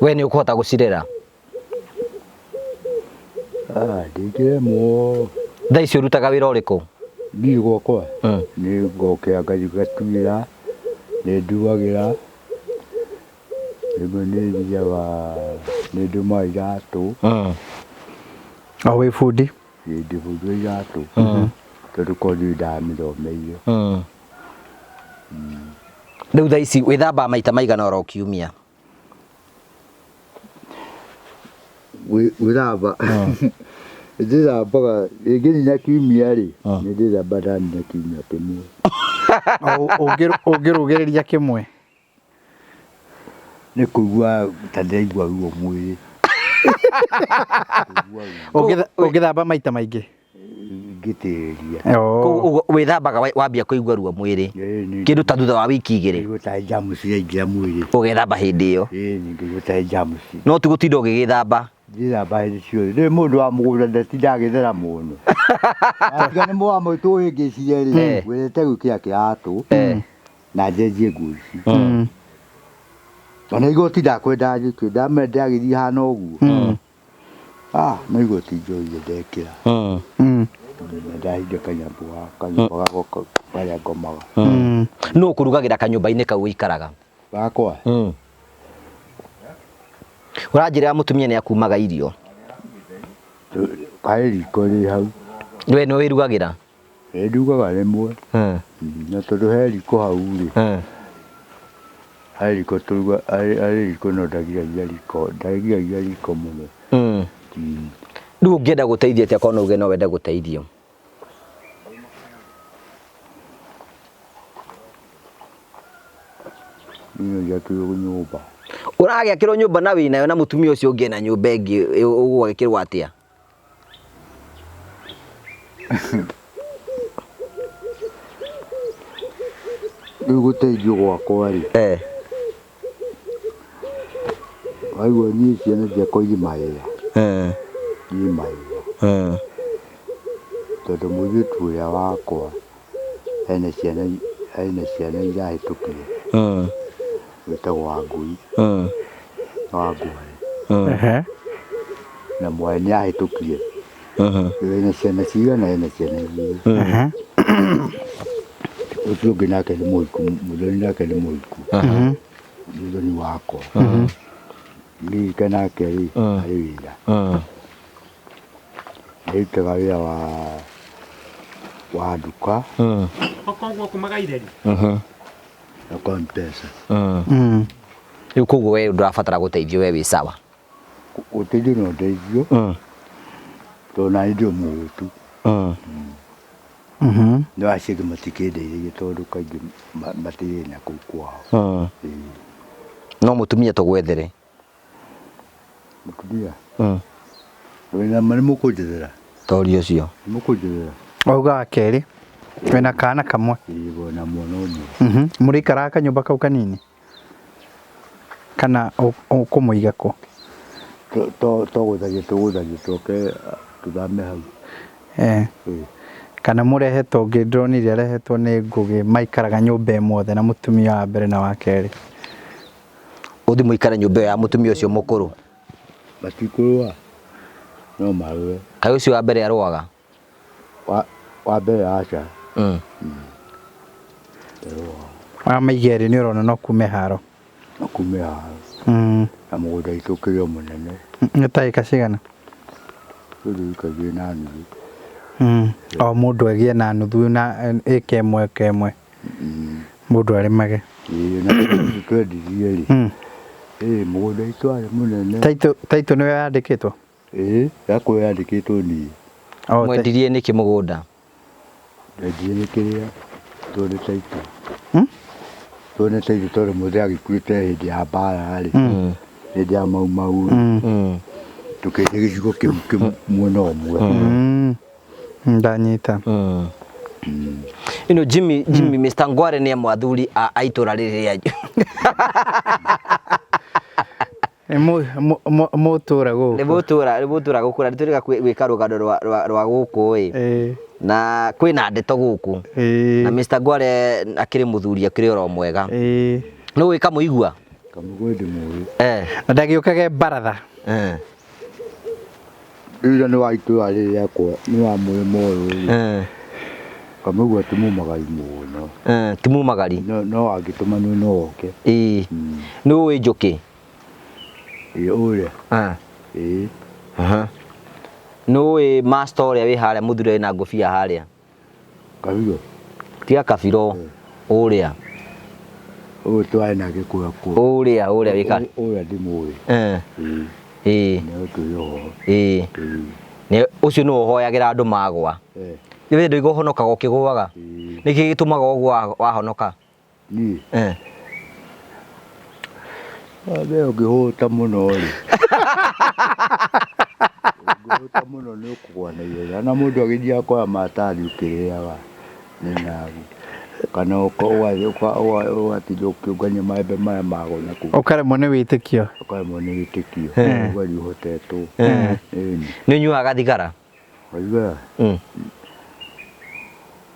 We nĩ ũkũhota gũcirera? Ah, ndingĩremwo. Thaa ici ũrutaga wĩra ũrĩkũ? Niĩ gwakwa nĩ ngokĩra ngathiĩ ngatuĩra, nĩ nduagĩra, rĩmwe nĩ thiaga nĩ ndumaga iratũ. O wĩ bundi? Ĩĩ ndĩ bundi wa iratũ, tondũ korwo ndirĩ ndamĩthomeire. Rĩu thaa ici wĩthambaga maita maigana oro kiumia? Gwĩthamba ndĩthambaga ingĩnina kiumia rĩ, nĩ ndĩthamba ndanina kiumia kĩmwe. Ũngĩrũgĩrĩria kĩmwe? Nĩ kũigua ta ndĩraigua ruo mwĩrĩ. Ũngĩthamba maita maingĩ? Ngĩtĩrĩria. Koguo wĩthambaga wambia kũigua ruo mwĩrĩ. Ĩĩ, Kĩndũ ta thutha wa wiki igĩrĩ. Ngaigua ta germs iraingĩra mwĩrĩ. Ũgethamba hĩndĩ ĩyo. Ĩĩ, ngaigua ta germs. No ti gũtinda ũgĩgĩthamba. Ndĩthamba hĩndĩ ciothe. Ndĩrĩ mũndũ wa mũgũnda ndatindaga agĩthera mũno. Atiga nĩ mũrũ wa maitũ ũhĩngĩcire rĩ, wendete gwĩkĩra kĩratũ na njenjie nguo ici. Ona igoti ndakwenda njĩkĩre, ndamenya ndĩragĩthiĩ hana ũguo. Ah, no igoti njoire ndekĩra. Na ndahinga kanyũmba gakwa karĩa ngomaga. Nũ ũkũrugagĩra kanyũmba-inĩ kau ũikaraga? Gakwa? Ũranjĩra mũtumia nĩ akumaga irio? Harĩ riko rĩ hau. We nĩwe wĩrugagĩra? Ĩ ndugaga rĩmwe. Na tondũ he riko hau rĩ, harĩ riko tũruga, harĩ riko no ndagiragia riko, ndagiragia riko mũno. Rĩu ũngĩenda gũteithio atĩa korwo no uge no wende gũteithio? Niĩ no njakĩrwo nyũmba. Ũragĩakĩrwo nyũmba na wĩnayo na mũtumia ũcio ũngĩ ena nyũmba ĩngĩ ũgwakĩrwo atĩa? Rĩu gũteithio gwakwa rĩ, waigua niĩ ciana ciakwa irĩ mawĩra, irĩ mawĩra. Tondũ mũirĩtu ũrĩa wakwa ena ciana, ena ciana irahĩtũkire, wĩtagwo Wangũi na Wangũarĩ. Na mwarĩ nĩ ahĩtũkire. Rĩu ena ciana cigana? Ena ciana igĩrĩ. Ũcio ũngĩ nake nĩ mũhiku, mũthoni nake nĩ mũhiku. Mũthoni wakwa. Ndirika nake rĩ, arĩ wĩra. Arutaga wĩra wa nduka. Na kwa M-Pesa. Rĩu koguo we ndũrabatara gũteithio, we wĩ sawa? Gũteithio no ndeithio, tondũ nani ndĩ mũhũtu. No acio angĩ matikĩndeithagia tondũ kaingĩ matirĩ na kũu kwao. No mũtumia tũgwethere? Mũtumia? Wĩna ma nĩ mũkũnjethera? Tori ũcio. Nĩ mũkũnjethera? Wauga wa kerĩ wĩna kana kamwe. Ĩĩ na mwana ũmwe. Mũrĩikaraga kanyũmba kau kanini kana ũkũmũiga kũ? To gũtharia tũgũtharia tũke tũthame hau. Eh. Kana mũrehetwo ũngĩ ndĩronire arehetwo nĩ Ngũgĩ maikaraga nyũmba ĩmwe othe na mũtumia wa mbere na wa kerĩ. Ũthi mũikare nyũmba ĩyo ya mũtumia ũcio mũkũrũ. Matikũrũa no marũe. Kaĩ ũcio wa mbere arũaga? Wa mbere aca. Wa maiga erĩ nĩ ũrona no kume haro. No kume haro. Na mũgũnda witũ ũkĩrĩ o mũnene. Nĩ ta ĩka cigana? Rĩu ĩka igĩrĩ na nuthu. O mũndũ agĩe na nuthu na ĩka ĩmwe ĩka ĩmwe. Mũndũ arĩmage. Ĩĩ na twendirie rĩ. Ĩĩ mũgũnda witũ warĩ mũnene. Taitũ nĩwe yandĩkĩtwo? Ĩĩ yakwa yandĩkĩtwo niĩ. Mwendirie nĩkĩ mũgũnda? Ndendirie nĩ kĩrĩa tuone taitũ. Tuone taitũ tondũ mũthee agĩkuĩte hĩndĩ ya mbara rĩ. Hĩndĩ ya Mau Mau. Tũkĩendia gĩcigo kĩu mwena ũmwe. Ndanyita. Ino Jimmy, Jimmy Mr. Ngware nĩ amwe athuri a itũra rĩrĩ rĩanyu. Mũtũra gũkũ. Nĩ mũtũra, nĩ mũtũra gũkũ na nĩ tũrĩga gwĩka rũgano rwa gũkũ ĩ. Na kwĩna ndeto gũkũ. Na Mr. Ngware akĩrĩ mũthuri akĩrĩ oro mwega. Nĩ ũĩ Kamũigua? Kamũigua ndĩmũĩ. Na ndagĩũkage baratha. Rĩu nĩ wa itũra rĩrĩ rĩakwa, nĩ wa mũrĩmo ũyũ rĩ. Kamũigua ti mumagari mũno. Ti mumagari. No angĩtũmanwo no oke. Nĩ ũĩ Njũkĩ? Ĩĩ, ũrĩa. Ĩĩ. Nĩ ũĩ master ũrĩa wĩ harĩa mũthuri wĩna ngũbia harĩa? Kabiro. Tiga Kabiro, ũrĩa. Ũyũ twarĩ nake kũrĩa kũu. Ũrĩa, ũrĩa wĩ ka- Ũrĩa ndimũĩ. Ĩĩ. Ĩĩ. Nĩ ũtũire ho. Ĩĩ. Nĩ ũcio nĩwe ũhoyagĩra andũ magwa. Nĩ wendũ igũ ũhonokaga ũkĩgũaga? Nĩkĩ gĩtũmaga ũguo wahonoka? Niĩ? We ũngĩhũta mũno rĩ. Ũngĩhũta mũno nĩ ũkũgwa na ihenya. Na mũndũ agĩthiaga kuoya maratathi ũkĩrĩaga nĩ nabu. Kana ũgatinda ũkĩũngania maembe maya magwa na kũu. Ũkaremwo nĩ wĩtĩkio. Ũkaremwo nĩ wĩtĩkio. Ũgathiĩ ũhotetwo. Ĩni. Nĩ ũnyuaga thigara? Thigara?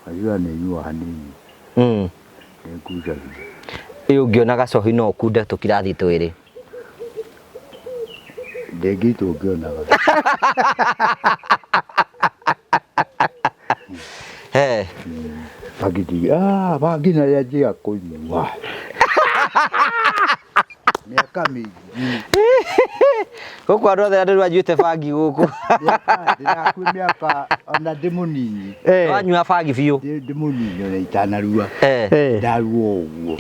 Thigara nĩ nyuaga hanini. Nĩ ngucagia. Ĩ ũngĩona gacohi no ũkunde tũkirathi twĩrĩ. Ndĩngĩitwo ngĩonaga. Bangi, bangi na rĩa njiga kũnyua. Mĩaka mĩingĩ. Gũkũ andũ othe andũ anyuĩte bangi gũkũ. Ndĩrakua mĩaka ona ndĩ mũnini. Wanyua bangi biũ? Ndĩ mũnini ona itanarua. Ndarua ũguo.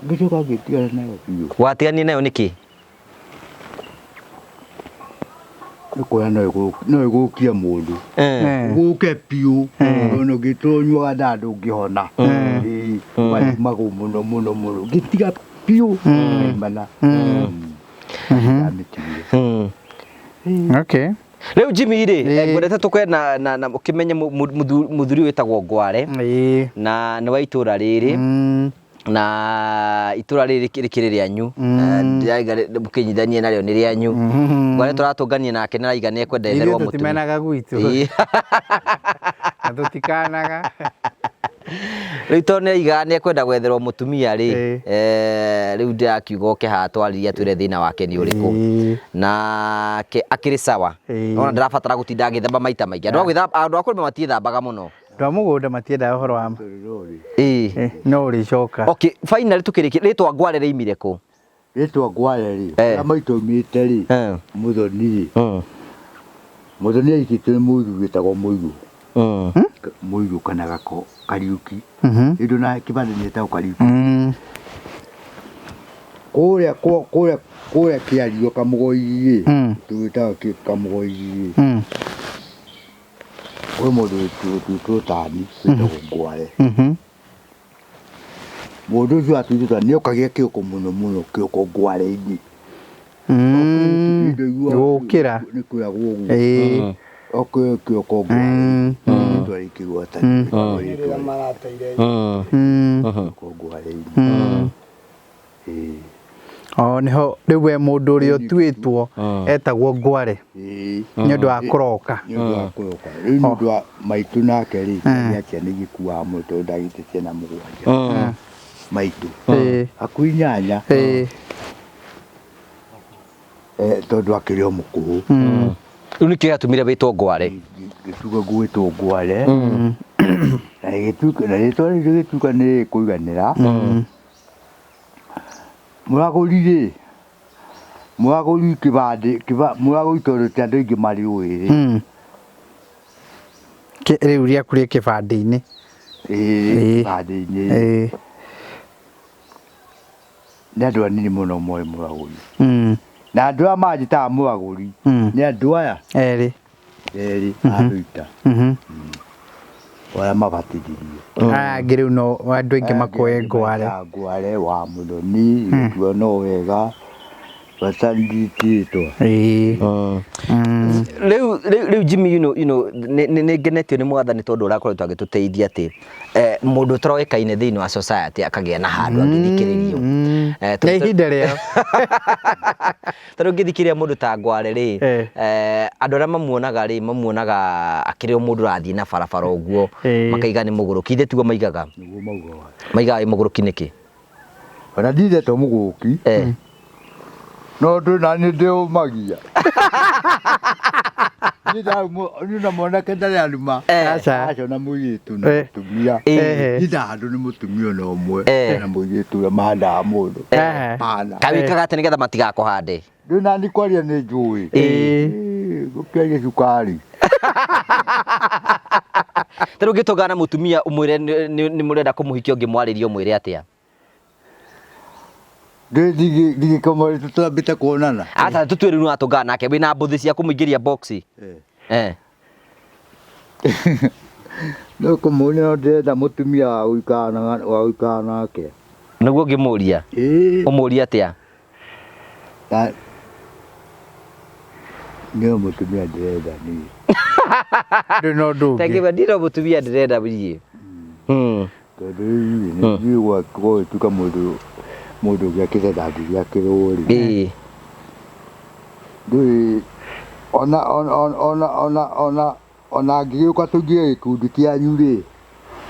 Ngĩcoka ngĩtigana nayo biũ. Watiganire nayo nĩkĩ? Nĩ kuona no ĩgũkie mũndũ. Ũgũke biũ. Ona ũngĩtũra ũnyuaga ndawa ndũngĩhona. Ũgathimagwo mũno mũno mũno. Ngĩtiga biũ. Ngaimana. Ndamĩtigire. Rĩu Jimmy rĩ, ngwendete tũkwe na ũkĩmenye mũthuri wĩtagwo Ngware. Na nĩ wa itũra rĩrĩ. Na itũra rĩrĩ rĩkĩrĩ rĩanyu. Ndĩraiga mũkĩnyithanie narĩo nĩ rĩanyu. Ngware tũratũngania nake nĩ araiga nĩ ekwenda Ithuĩ etherwo mũtumia. tũtimenaga gwitũ. Na tũtikanaga. Rĩu tondũ nĩ aigaga nĩ ekwenda gwetherwo mũtumia rĩ, rĩu ndĩrakiuga oke haha twarĩrie atwĩre thĩna wake nĩ ũrĩkũ. Nake akĩrĩ sawa. Ona ndarabatara gũtinda agĩthamba maita maingĩ. Andũ a gwĩthamba, andũ a kũrĩma matiĩthambaga mũno. Andũ a mũgũnda matiendaga ũhoro wa ma. No ũrĩcoka. Okay, finally tũkĩrĩkia, rĩtwa Ngware rĩimire kũ? Rĩtwa Ngware rĩ, kũrĩa maitũ aumĩte rĩ, Mũthoni rĩ. Mũthoni aikĩtio nĩ mũirũ wĩtagwo Mũirũ. Mũirũ kana Gako, Kariũki. Ĩndũ na kĩbandĩ nĩ etagwo Kariũki. Kũrĩa kũrĩa kũrĩa kĩario Kamũgoi rĩ, tũgĩtaga Kamũgoi rĩ. Kwĩ mũndũ wĩtwo Tani, wĩtagwo Ngware. Mũndũ ũcio atuĩtwo Tani nĩokagia kĩoko mũno mũno, kĩoko Ngware-inĩ. Nĩ Gũkĩra. Nĩ kwĩragwo ũguo. Okorwo kĩoko ngware. Rĩtwa rĩkĩgwatania. Rĩrĩa marateire Kĩoko ngware-inĩ. Ĩĩ. O nĩho rĩu we mũndũ ũrĩa ũtuĩtwo etagwo ngware nĩ ũndũ wa kũroka. Nĩ ũndũ wa kũroka. Rĩu nĩ ũndũ wa maitũ nake rĩ, nĩ ciana igĩkuaga mũno tondũ ndagĩte ciana 7. Maitũ. Hakuhĩ 8. Tondũ akĩrĩ o mũkũrũ. Rĩu nĩkĩo gĩatũmire wĩtwo ngware? Gĩtuga gwĩtwo ngware. Na gĩgĩtuĩka, na rĩtwa rĩu rĩgĩtuĩka nĩ rĩkũiganĩra. Mũragũri rĩ, mũragũri kĩbandĩ, mũragũri tondũ ti andũ aingĩ marĩũĩ rĩ. Rĩu rĩaku rĩ kĩbandĩ-inĩ. Ĩĩ, kĩbandĩ-inĩ. Nĩ andũ anini mũno moĩ mũragũri. Na andũ aya manjĩtaga mũragũri nĩ andũ aya Erĩ. Erĩ a Thũita. Arĩa mabatithirio. Aya angĩ rĩu no andũ aingĩ makoe ngware. Ngware wa Mũthoni, gĩtua no wega. Bata nditĩtwo. Rĩu rĩu Jimmy, you know, nĩ ngenetio nĩ mwathani tondũ ũrakoretwo agĩtũteithia atĩ mũndũ ũtaroĩkaine thĩinĩ wa society akagĩa na handũ angĩthikĩrĩrio. Nĩ ihinda rĩao. Tondũ ũngĩthikĩrĩria mũndũ ta Ngware rĩ, andũ arĩa mamuonaga rĩ, mamuonaga akĩrĩ o mũndũ ũrathiĩ na barabara ũguo, makaiga nĩ mũgũrũki. Ithe tiguo maigaga? Nĩguo maugaga. Maigaga wĩ mũgũrũki nĩkĩ? Ona ndindetwo mũgũrũki. No ndũ na nĩ ndĩũmagia. Niĩ na mwanake ndarĩ aruma. Aca. Aca na mũirĩtu na mũtumia. Niĩ ndahandwo nĩ mũtumia ona ũmwe na mũirĩtu ũrĩa mahandaga mũndũ. Hapana. Kawĩkaga atĩ nĩgetha matigakũhande? Ndũ na nĩ kwaria nĩ njũĩ. Gũkĩaria cukari. Ta rĩu ũngĩtũngana na mũtumia ũmwĩre nĩ mũrenda kũmũhikia, ũngĩmwarĩria ũmwĩre atĩa? Ndigĩkomore tũtambĩte kuonana. Aca, tũtue rĩu nĩwatũngana nake wĩna mbũthĩ cia kũmũingĩria box. No kũmũria no ndĩrenda mũtumia wa gũikara nake. Nĩguo ũngĩmũria? Ĩĩ. Ũmũrie atĩa? Nĩwe mũtumia ndĩrenda niĩ. Ndũrĩ na ũndũ ũngĩ. Thengiũ, ndirĩ mũtumia ndĩrenda niĩ. Tondũ rĩu rĩ, nĩ gwagĩtuĩka mũndũ ũngĩakĩte ndangĩgĩakĩrwo rĩ. Ndũĩ ona angĩgĩũka tũingĩre gĩkundi kĩanyu rĩ,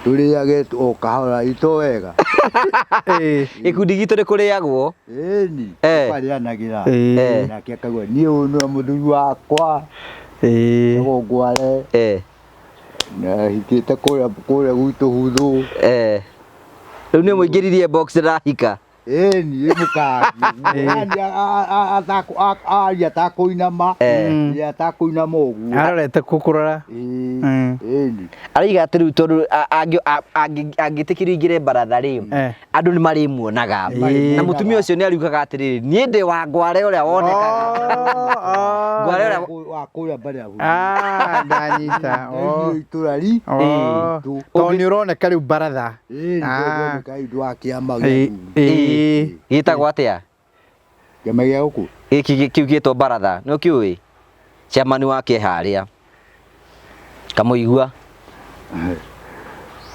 tũrĩage o kahora ito wega. Gĩkundi gitũ nĩ kũrĩagwo. Ĩni, tũkarĩanagĩra. Nake akauga niĩ ũyũ nĩwe mũthuri wakwa. Etagwo Ngware. Na hikĩte kũrĩa gwitũ Huthũ. Rĩu nĩ mũingĩririe box ndahika. Ĩni, mũkaria. Yaani aria atakũinama. Ĩ, atakũinama ũguo. Arorete kũkũrora. Ĩĩ, ĩni. Araiga atĩ rĩu tondũ angĩtĩkĩrio aingĩre baratha rĩ, andũ nĩ marĩmuonaga. Na mũtumia ũcio nĩ ariugaga atĩrĩrĩ, niĩ ndĩ wa Ngware ũrĩa wonekaga. Ngware ũrĩa wa kũrĩa mbere ya Huthũ. Ndanyita. Nĩ itũra ri. Tondũ nĩ ũroneka rĩu baratha. Ĩĩ, nĩ ũroneka rĩu wa kĩama gĩa athuri. Gĩtagwo atĩa? Kĩama gĩa gũkũ? Gĩkĩ kĩu gĩtwo baratha, nĩ ũkĩũĩ? Chairman wake harĩa. Kamũigua.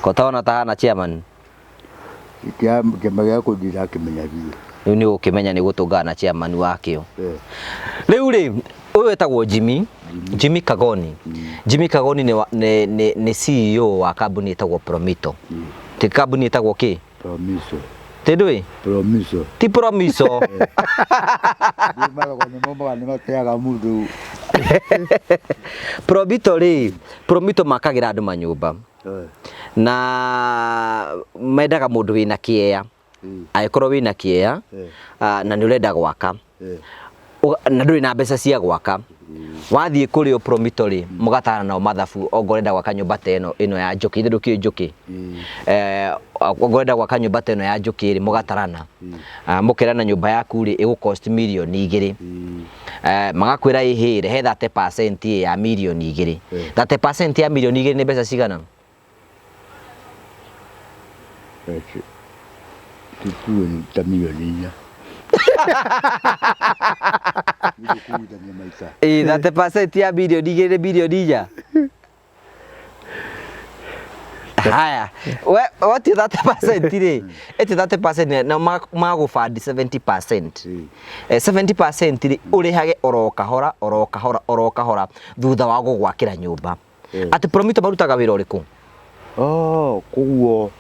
Kotona tahana chairman. Kĩama gĩa gũkũ ndirakĩmenya biũ. Rĩu nĩ ũkĩmenya nĩ gũtũngana na chairman wakĩo. Rĩu rĩ, ũyũ wetagwo Jimmy, Jimmy Kagoni. Jimmy Kagoni nĩ CEO wa kambuni ĩtagwo Promito. Ti kambuni ĩtagwo kĩ? Promiso. Ti ndũĩ? Promiso. Ti Promiso. Maragwo nĩ maumaga nĩ mateaga mũndũ. Promito rĩ, Promito makagĩra andũ manyũmba. Na mendaga mũndũ wĩna kĩea. Angĩkorwo wĩna kĩea, na nĩ ũrenda gwaka. Na ndũrĩ na mbeca cia gwaka. Wathiĩ kũrĩ o Promito rĩ, mũgatara nao mathabu, ongorwo ũrenda gwaka nyũmba ta ĩno ya njũkĩ, ithe ndũkĩũĩ njũkĩ? Ongorwo ũrenda gwaka nyũmba ta ĩno ya njũkĩ rĩ, mũgatarana. Mũkerana nyũmba yaku rĩ, ĩgũ cost mirioni 2. Magakwĩra ĩhĩ, rehe 30% ya mirioni 2. 30% ya mirioni 2 nĩ mbeca cigana? Tutue ta mirioni 4. Kũiguithania maita. Ĩĩ, 30% ya birioni 2 birioni 4. Haya, we watia 30% rĩ, ĩti 30% na magũbandi 70%. 70% rĩ, ũrĩhage oro kahora oro kahora oro kahora thutha wa gũgwakĩra nyũmba. Atĩ Promito marutaga wĩra ũrĩkũ? Oh, koguo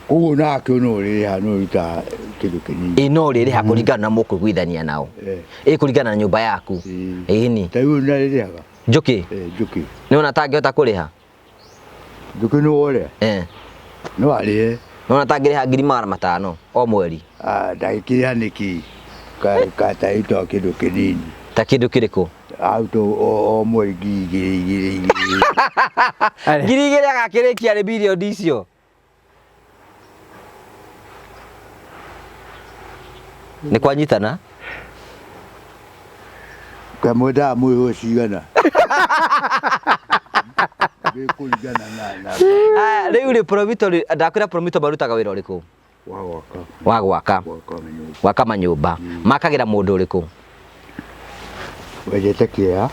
koguo nake no ũrĩrĩha no ũruta kĩndũ kĩnini. Ĩ no ũrĩrĩha kũringana na mũkũiguithania nao. Ĩ kũringana na nyũmba yaku. Ĩni. Ta rĩu nĩarĩrĩhaga? Njũkĩ. Njũkĩ. Nĩ wona tangĩhota kũrĩha? Njũkĩ nĩ wore? No arĩhe. Nĩ wona tangĩrĩha 500,000 o mweri? Ah, ndangĩkĩrĩha nĩkĩ? Ka ta ito kĩndũ kĩnini. Ta kĩndũ kĩrĩkũ? Auto o mweri 2,000 2,000 2,000. 2,000 agakĩrĩkia rĩ birioni icio? Nĩ kwanyitana? Kamwendaga mwĩhwo cigana? Gĩkũringana na Aya, rĩu rĩ Promito rĩ, ndakwĩra Promito marutaga wĩra ũrĩkũ? Wa gwaka. Wa gwaka. Gwaka manyũmba. Gwaka manyũmba. Makagĩra mũndũ ũrĩkũ? Wenjete kĩea.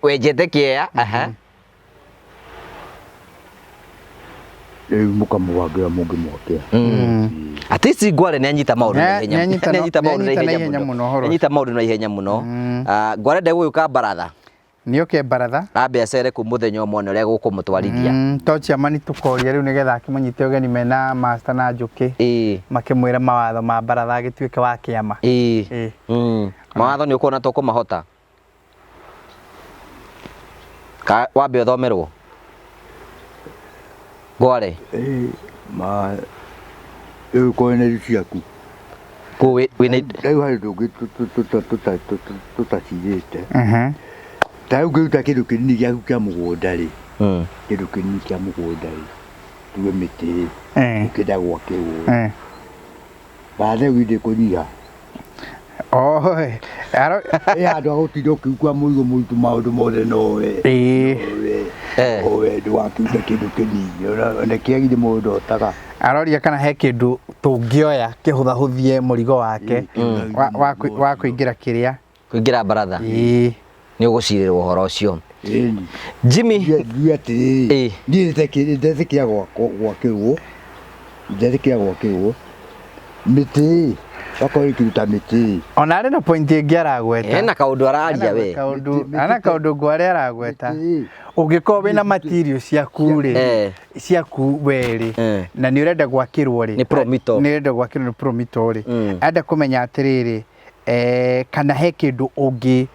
Wenjete kĩea, aha. Rĩu mũkamũbangĩra mũngĩmwakĩra. At least Ngware nĩ anyita maũndũ na ihenya. Nĩ anyita Nĩ anyita maũndũ na nĩ anyita ihenya na ihenya mũno. mũno ũhoro Nĩ anyita maũndũ na ihenya mũno. Ngware ndegũgĩũka baratha. Nĩoke baratha. Ambe acere kũ mũthenya ũmwe ũrĩa gũkũmũtwarithia. To chairman tũkoria rĩu nĩgetha akĩmũnyite ũgeni mena master na Njũkĩ. Makĩmwĩra mawatho ma baratha agĩtuĩke wa kĩama. Mawatho nĩ ũkuona tũkũmahota? Ka wambe ũthomerwo? Ngware. Ma rĩu korwo nĩ ciaku. Kũ wĩna Rĩu harĩ ũndũ ũngĩ tũtacirĩte. Ta rĩu ngĩruta kĩndũ kĩnini gĩaku kĩa mũgũnda rĩ. Kĩndũ kĩnini kĩa mũgũnda rĩ. Tuge mĩtĩ rĩ. Ũkĩenda gwakĩrwo. Baratha ĩyo ndĩkũnyiha. Oi, aro Ĩ handũ ha gũtinda ũkĩigua mũrigo mũritũ maũndũ mothe nowe. Nowe ndũgakĩrute kĩndũ kĩnini. Ona kĩagire mũndũ ndotaga. Aroria kana he kĩndũ tũngĩoya kĩhũthahũthie mũrigo wake wa kũingĩra kĩrĩa. Kũingĩra baratha. Nĩ ũgũcirĩrwo ũhoro ũcio. Jimmy. Njuge atĩrĩrĩ, niĩ ndetĩkĩra gwakĩrwo, ndetĩkĩra gwakĩrwo mĩtĩ, wakorwo ĩkĩruta mĩtĩ. Ona arĩ na point ĩngĩ aragweta. Ena kaũndũ araria we. Ena kaũndũ Ngware aragweta. Ũngĩkorwo wĩna material ciaku rĩ, ciaku we rĩ, na nĩ ũrenda gwakĩrwo rĩ, Nĩ Promito. Nĩ ũrenda gwakĩrwo nĩ Promito rĩ, arenda kũmenya atĩrĩrĩ, kana he kĩndũ ũngĩ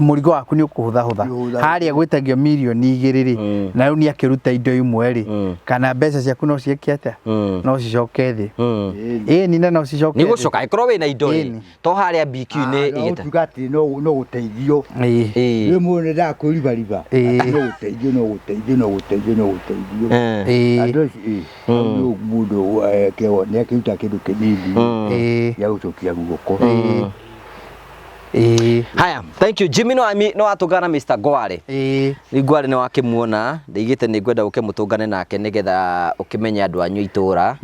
mũrigo waku nĩ ũkũhũthahũtha. Harĩa gwĩtagio mirioni 2 rĩ, na rĩu nĩ akĩruta indo imwe rĩ, kana mbeca ciaku no ciĩke atĩa? No cicoke thĩ. Ĩni na no cicoke Nĩ thĩ. gũcoka ĩkorwo wĩna indo rĩ, to harĩa BQ nĩ No igĩta. tuga atĩ no gũteithio. Rĩu mũndũ nĩ kwĩribariba. No gũteithio, no gũteithio, no gũteithio, no gũteithio. Andũ acio, hau mũndũ, nĩ akĩruta kĩndũ kĩnini gĩa gũcokia guoko. Haya, thank you Jimmy. No ami no atũngana Mr Ngware. Rĩu Ngware nĩ wakĩmuona, ndaigĩte nĩ ngwenda ũke mũtũngane nake nĩgetha ũkĩmenye andũ anyu itũra.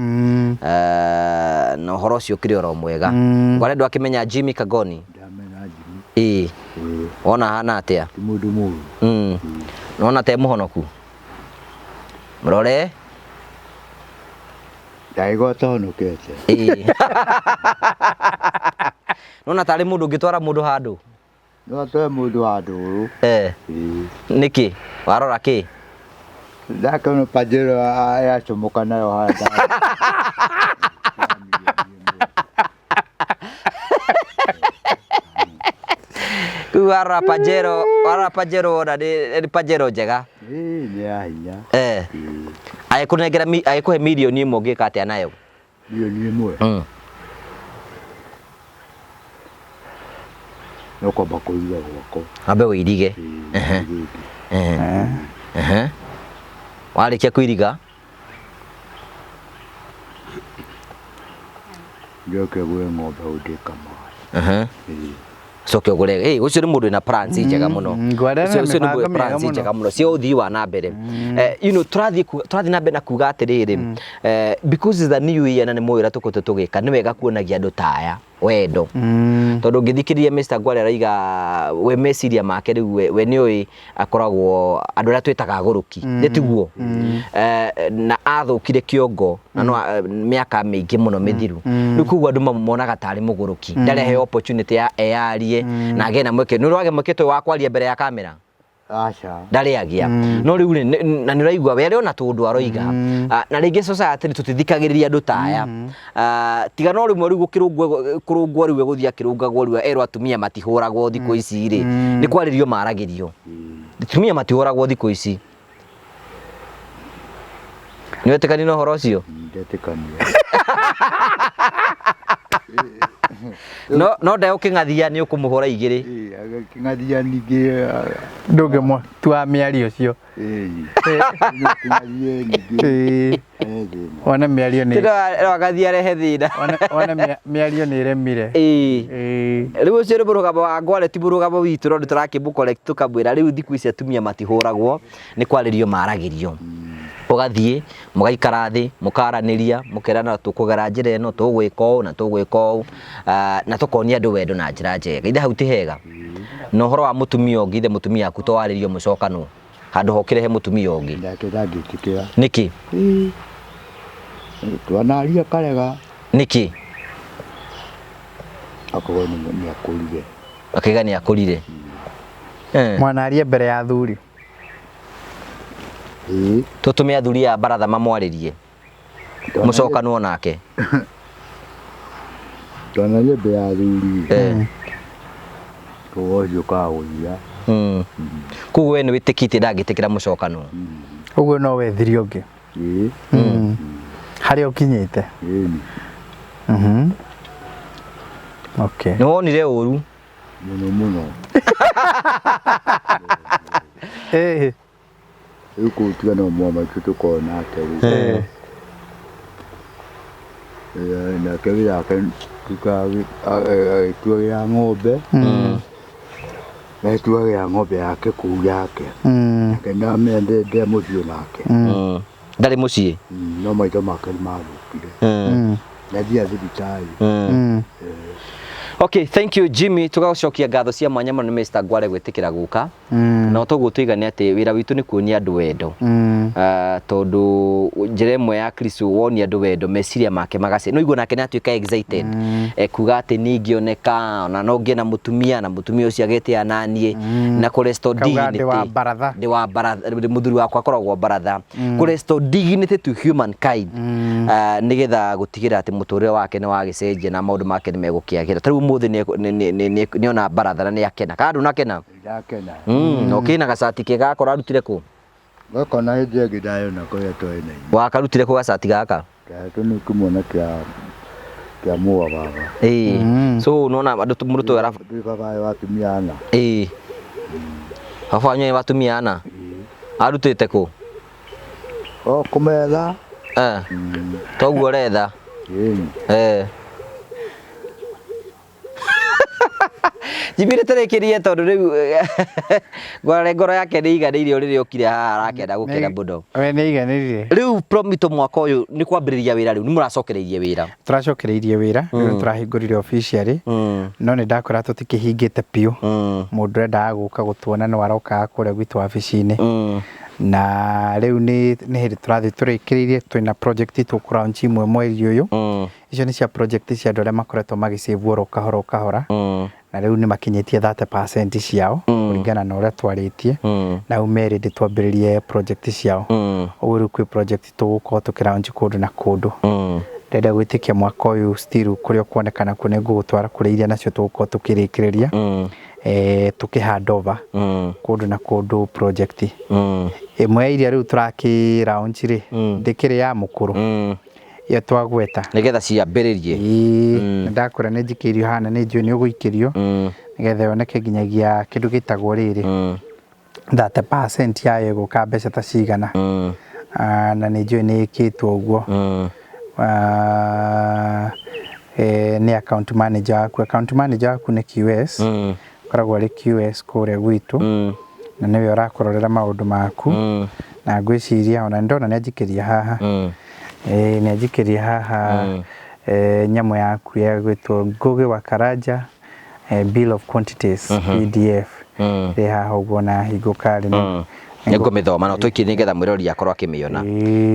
Na ũhoro ũcio ũkĩrĩ oro mwega. Ngware ndwakĩmenya Jimmy Kagoni? Ndamenya Jimmy. Wona ahana atĩa? Ti mũndũ mũũru. Nona te mũhonoku? Mũrore. Ndagĩkorwo atahonokete. Nona tarĩ mũndũ ũngĩtwara mũndũ handũ? No atware mũndũ handũ. Nĩkĩ? Warora kĩ? Ndakĩona Pajero yacomoka nayo haha. Rĩu warora Pajero, warora Pajero wona nĩ Pajero njega. Nĩ ya hinya. Agĩkũnengera agĩkũhe mirioni 1 ũngĩka atĩa nayo? Mirioni 1? No kwamba kũiga gwakwa. Ambe ũirige. Warĩkia kũiriga? Njoke ngũre ng'ombe hau ndĩkamaga. Coke ũgũre. Ũcio nĩ mũndũ wĩna plans njega mũno. Ngware na Ũcio nĩ mũndũ mĩbango wĩna mĩega plans mũno. njega mũno cia ũthii wa na mbere. You know, tũrathiĩ na mbere na kuga atĩrĩrĩ, because it's a new year na nĩ mũĩ ũrĩa tũkoretwo tũgĩka, nĩ wega kuonagia andũ ta aya. Wendo, tondũ ũngĩthikĩrĩria Mr. Ngware araiga we meciria make rĩu we nĩũĩ akoragwo andũ arĩa twĩtaga agũrũki, nĩ tiguo? Na athũkire kĩongo na no mĩaka mĩingĩ mũno mĩthiru. Rĩu koguo andũ mamuonaga tarĩ mũgũrũki, ndareheo opportunity ya eyarie na agĩe na mweke. Nĩ ũragĩa mweke ta ũyũ wa kwaria mbere ya kamera? Aca. Ndarĩ agĩa. No rĩu rĩ, na nĩ ũraigua we arĩ ona tũndũ aroiga. Na rĩngĩ society tũtithikagĩrĩria andũ ta aya. Tiga no rĩmwe rĩu gũkĩrũngwo kũrũngwo, rĩu egũthiĩ akĩrũngagwo. Rĩu erwo atumia matihũragwo thikũ ici rĩ, nĩ kwarĩrio maragĩrio atumia matihũragwo thikũ ici. Nĩ wetĩkania na ũhoro ũcio? Ndetĩkania. No ndegũkĩng'athia, nĩ ũkũmũhũra igĩrĩ. Agĩkĩng'athia ningĩ. Ndũngĩmũtua mĩario ũcio. Kĩng'athie ningĩ. He thĩna. Wone mĩario nĩ no agathiĩ arehe thĩna. Wone mĩario nĩ ĩremire. Rĩu ũcio nĩ mũrũgamo wa Ngware, ti mũrũgamo witũ, no nĩ tũrakĩmũ tũkamwĩra rĩu thikũ ici atumia matihũragwo, nĩ kwarĩrio maragĩrio. Ũgathiĩ mũgaikara thĩ, mũkaranĩria, mũkerana tũkũgera njĩra ĩno, tũgwĩka ũũ na tũgwĩka ũũ, na tũkonia andũ wendo na njĩra njega. Ithe hau ti hega? Na ũhoro wa mũtumia ũngĩ, ithe mũtumia waku to warĩrio mũcokanwo handũ ha ũkĩrehe mũtumia ũngĩ? Nake ndangĩtĩkĩra. Nĩkĩ? Twanaria karega. Nĩkĩ? Akorwo nĩ akũrire. Akaiga nĩ akũrire. Mwanaria mbere ya athuri? Ĩĩ. Tũtũme athuri a baratha mamwarĩrie, mũcokanwo nake. Twanaria mbere ya athuri. Ũhoro ũcio ũkaga gũthira. Koguo we nĩ wĩtĩkĩtie ndangĩtĩkĩra mũcokanwo? Ũguo no wethirie ũngĩ? Ĩĩ. Harĩa ũkinyĩte? Ĩĩ. Okay. Nĩ wonire ũru? Mũno mũno. Rĩu kũu tiga no mwa maitũ tũkorwo nake rĩu. Nake wĩra wake agĩtuagĩra ng'ombe. Agĩtuagĩra ng'ombe yake kũu yake. Nake ndamendete mũciĩ nake. Ndarĩ mũciĩ? No maitho make nĩ mathũkire. Ndathiaga thibitarĩ. Okay, thank you Jimmy. Tũgacokia ngatho cia mwanya mũno nĩ Mr. Ngware gwĩtĩkĩra gũka. Na toguo tuigane atĩ wĩra witũ nĩ kuonia andũ wendo. Tondũ njĩra ĩmwe ya Kristo wonia andũ wendo, meciria make magace. No igua nake nĩ atuĩka excited. Kuga atĩ niĩ ingĩoneka ona no ngĩe na mũtumia, na mũtumia ũcio agetĩa naniĩ na kũ restore Kauga dignity. Ndĩ wa baratha. Ndĩ wa baratha, mũthuri wakwa akoragwo baratha. Kũ restore dignity to humankind. Nĩgetha gũtigĩrĩra atĩ mũtũrĩre wake nĩ wagĩcenjia na maũndũ make nĩ megũkĩagĩra. Ta rĩu ũmũthĩ nĩ ona baratha na nĩ akena. Kana ndũnakena? Ndakena. Na ũkĩna gacati kega gaka ũrarutire kũ? Gaka na hĩndĩ ĩngĩ ndayona kũrĩa twarĩ na inyuĩ. Wakarutire kũ gacati gaka? Ndahetwo nĩ kĩmwana kĩa mũa baba. Ĩĩ. So unaona andũ mũndũ tũyũ ara Ndĩ baba wa atumia ana. Ĩĩ. Baba wanyu nĩ wa atumia ana? Arutĩte kũ? O kũmetha. Toguo ũretha? Ĩĩ. Jimmy, nĩtũrĩkĩrie tondũ rĩu ngware ngoro yake nĩ iganĩire rĩrĩa okire haha, arakena gũkĩra mũno. We nĩ aiganĩrire. Rĩu Promito, mwaka ũyũ nĩ kwambĩrĩria wĩra, rĩu nĩ mũracokereirie wĩra? Tũracokereirie wĩra rĩu, nĩ tũrahingũrire officially, no nĩ ndakora tũtikĩhingĩte biũ. Mũndũ ũrendaga gũka gũtuona no arokaga kũrĩa gwitũ wabici-inĩ, na rĩu nĩ hĩndĩ tũrathiĩ tũrĩkĩrĩirie. Twĩna project tũkũ launch imwe mweri ũyũ. Icio nĩ cia project cia andũ arĩa makoretwo magĩcĩvwo oro kahora o kahora, na rĩu nĩ makinyĩtie 30% ciao kũringana na ũrĩa twarĩtie, na rĩu me ready twambĩrĩrie project ciao. Ũguo rĩu kwĩ project tũgũkorwo tũkĩ launch kũndũ na kũndũ. Ndĩrenda gwĩtĩkia mwaka ũyũ still kũrĩa ũkuonekana kuo nĩ ngũgũtwara kũrĩa iria nacio tũgũkorwo tũkĩrĩkĩrĩria, tũkĩ hand over kũndũ na kũndũ project. Ĩmwe ya iria rĩu tũrakĩ launch rĩ, ndĩkĩrĩ ya mũkũrũ ĩyo twagweta. Nĩgetha ciambĩrĩrie. Ĩĩ, nĩ ndakwĩra nĩ njikĩirio haha na nĩ njũĩ nĩ ũgũikĩrio nĩgetha yoneke nginyagia kĩndũ gĩtagwo rĩrĩ 30% yayo ĩgũka mbeca ta cigana. Na nĩ njũĩ nĩ ĩkĩtwo ũguo. Nĩ account manager waku. Account manager waku nĩ QS, koragwo arĩ QS kũrĩa gwitũ, na nĩwe ũrakũrorera maũndũ maku, na ngwĩciria ona nĩ ndona nĩ anjikĩria haha. Ĩĩ, nĩ anjikĩria haha. Nyamũ yaku ya gwĩtwo Ngugi wa Karanja, Bill of Quantities PDF ĩrĩ haha ũguo na hingũka rĩ. Nĩ ngũmĩthoma no tũikie nĩgetha mwĩrori akorwo akĩmĩona.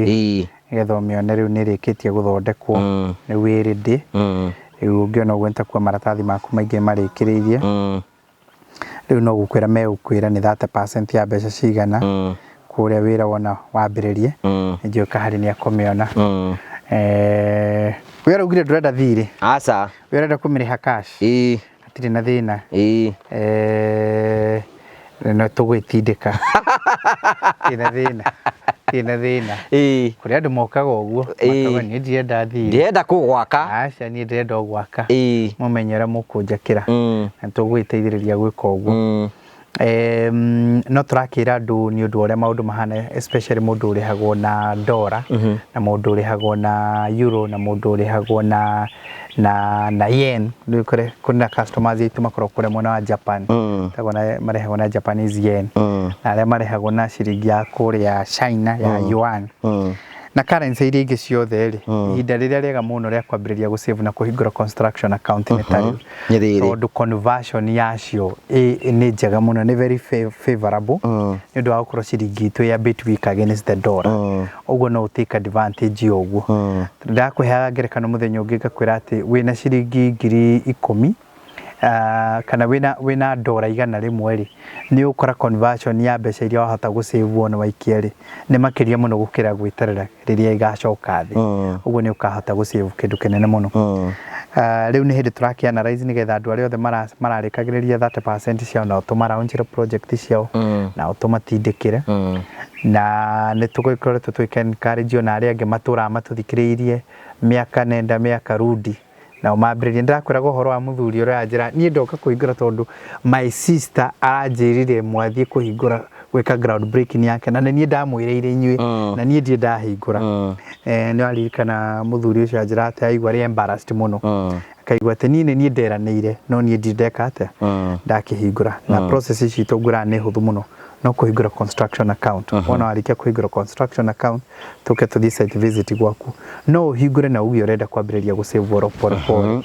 Ĩĩ, nĩgetha ũmĩone rĩu nĩ ĩrĩkĩtie gũthondekwo, rĩu ĩ ready. Rĩu ũngĩona ũguo nĩtakuo maratathi maku maingĩ marĩkĩrĩirie. Rĩu no gũkwĩra megũkwĩra nĩ 30% ya mbeca cigana kũrĩa wĩra wona wambĩrĩrie. Nĩnjũĩ Kahari nĩ akũmĩona. We ũraugire ndũrenda thirĩ? Aca. We ũrenda kũmĩrĩha cash? Ĩĩ. Hatirĩ na thĩna. Ĩĩ. No tũgwĩtindĩka. Hatirĩ na thĩna. Hatirĩ na thĩna. Ĩĩ. Kũrĩ andũ mokaga ũguo makauga niĩ ndirenda thirĩ. Ndĩrenda kũgwaka. Aca, niĩ ndĩrenda o gwaka. Ĩĩ. Mũmenye ũrĩa mũkũnjakĩra. Na tũgũgĩteithĩrĩria gwĩka ũguo. No tũrakĩra andũ nĩ ũndũ wa ũrĩa maũndũ mahana, especially mũndũ ũrĩhagwo na dollar na mũndũ ũrĩhagwo na euro na mũndũ ũrĩhagwo na yen. Rĩu kũrĩ na customers aitũ makoragwo kũrĩa mwena wa Japan. Tagwo na marĩhagwo na Japanese yen. Na arĩa marĩhagwo na ciringi ya kũrĩa China ya yuan. Na currency iria ingĩ ciothe rĩ, ihinda rĩrĩa rĩega mũno rĩa kwambĩrĩria gũ save na kũhingũra construction account nĩ ta rĩu. Nĩ rĩrĩ. Tondũ conversion yacio nĩ njega mũno, nĩ very favorable nĩ ũndũ wa gũkorwo ciringi itũ ya bit weak against the dollar. Ũguo no take advantage ya ũguo. Ndakũheaga ngerekano mũthenya ũngĩ ngakwĩra atĩ wĩna ciringi 10,000, kana wĩna ndora 100 rĩ, nĩ ũkora conversion ya mbeca iria wahota gũ save wona waikia rĩ, nĩ makĩria mũno gũkĩra gwĩterera rĩrĩa igacoka thĩ. Ũguo nĩ ũkahota gũ save kĩndũ kĩnene mũno. Rĩu nĩ hĩndĩ tũrakĩ analyze nĩgetha andũ arĩa othe mararĩkagĩrĩria 30% ciao nao tũmaraunchĩre project ciao nao tũmatindĩkĩre. Na nĩ tũgĩkoretwo tũgĩka encourage ona arĩa angĩ matũraga matũthikĩrĩirie mĩaka nenda mĩaka rudi nao mambĩrĩrie. Ndĩrakwĩraga ũhoro wa mũthuri ũrĩa anjĩra niĩ ndoka kũhingũra tondũ my sister aranjĩrire mwathiĩ kũhingũra gwĩka ground breaking yake na nĩ niĩ ndamwĩrĩire inyuĩ na niĩ ndirĩ ndahingũra. Nĩ waririkana mũthuri ũcio anjĩra atĩ aigua arĩ embarrassed mũno, akaigua atĩ niĩ nĩ niĩ nderanĩire no niĩ ndirĩ ndeka atĩa ndakĩhingũra. Na process ici citũ ngwĩraga nĩ hũthũ mũno, no kũhingũra construction account. Wona warĩkia kũhingũra construction account, tũke tũthiĩ site visit gwaku. No ũhingũre na uge ũrenda kwambĩrĩria gũ save oro pole pole,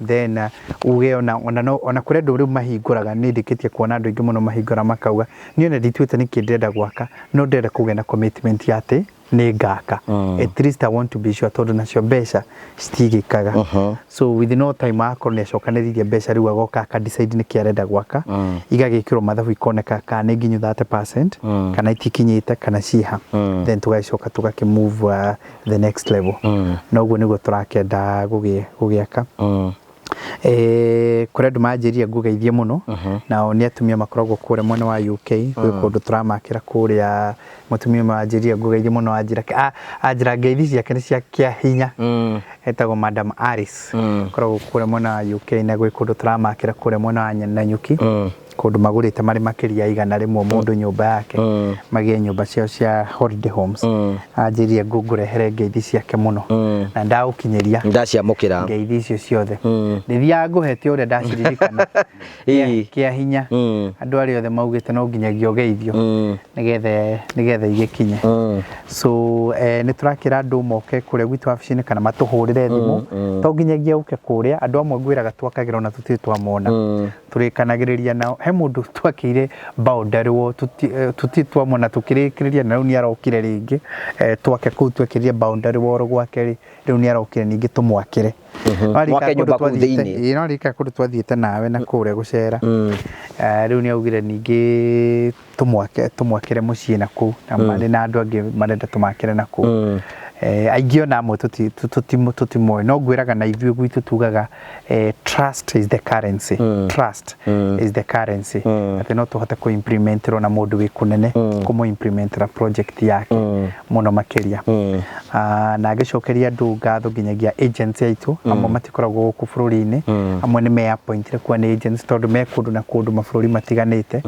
then uge ona no ona kũrĩ andũ rĩu mahingũraga. Nĩ ndĩkĩtie kuona andũ aingĩ mũno mahingũra makauga niĩ ona ndituĩte nĩkĩ ndĩrenda gwaka, no ndĩrenda kũgĩa na commitment ya atĩ nĩ ngaka. At least I want to be sure, tondũ nacio mbeca citigĩkaga. So with no time akorwo nĩ acokanĩrĩirie mbeca, rĩu agoka aka decide nĩkĩ arenda gwaka, igagĩkĩrwo mathabu ikoneka kana nĩ nginyu 30% kana itikinyĩte kana ciĩha, then tũgagĩcoka tũgakĩ move the next level. Na ũguo nĩguo tũrakĩenda gũgĩaka. Kũrĩ andũ manjĩrire ngũgeithie mũno, nao nĩ atumia makoragwo kũrĩa mwena wa UK, gwĩ kũndũ tũramakĩra kũrĩa. Mũtumia ũmwe wanjĩrire ngũgeithie mũno, anjĩra ngeithi ciake nĩ cia kĩa hinya. Etagwo Madam Alice, akoragwo kũrĩa mwena wa UK, na gwĩ kũndũ tũramakĩra kũrĩa mwena wa Nanyuki, kũndũ magũrĩte marĩ makĩria ya 100 mũndũ nyũmba yake, magĩe nyũmba ciao cia holiday homes. Anjĩrire ngũrehere ngeithi ciake mũno na ndagũkinyĩria. Ndaciamũkĩra. Ngeithi icio ciothe ndĩthiaga ngũhete ũrĩa ndaciririkana. Kĩa hinya andũ arĩa othe maugĩte no nginyagia ũgeithio nĩgetha igĩkinye. So nĩ tũrakĩra andũ moke kũrĩa gwitũ wabici-inĩ kana matũhũrĩre thimũ. To nginyagia ũke kũrĩa, andũ amwe ngwĩraga twakagĩra ona tũtirĩ twamona, tũrĩkanagĩrĩria nao. He mũndũ twakĩire boundary wall, tũtirĩ twamona, tũkĩrĩkĩrĩria na rĩu nĩ arokire rĩngĩ, twake kũu twekĩrire boundary wall gwake rĩ, rĩu nĩ arokire ningĩ tũmwakĩre. Mwake nyũmba kũu thĩinĩ. Ĩĩ, no ririkana kũndũ twathiĩte nawe na kũrĩa gũcera. Rĩu nĩ augire ningĩ tũmwakĩre mũciĩ na kũu, na marĩ na andũ angĩ marenda tũmakĩre na kũu. Aingĩ ona amwe tũtimoĩ, no ngwĩraga na ithuĩ gwitũ tugaga trust is the currency. Trust is the currency, atĩ no tũhote kũ implementĩrwo na mũndũ wĩ kũnene, kũmũ implementĩra project yake mũno makĩria. Na ngĩcokeria andũ ngatho nginyagia agents aitũ. Amwe matikoragwo gũkũ bũrũri-inĩ, amwe nĩ me appointire kuo nĩ agents tondũ me kũndũ na kũndũ mabũrũri matiganĩte,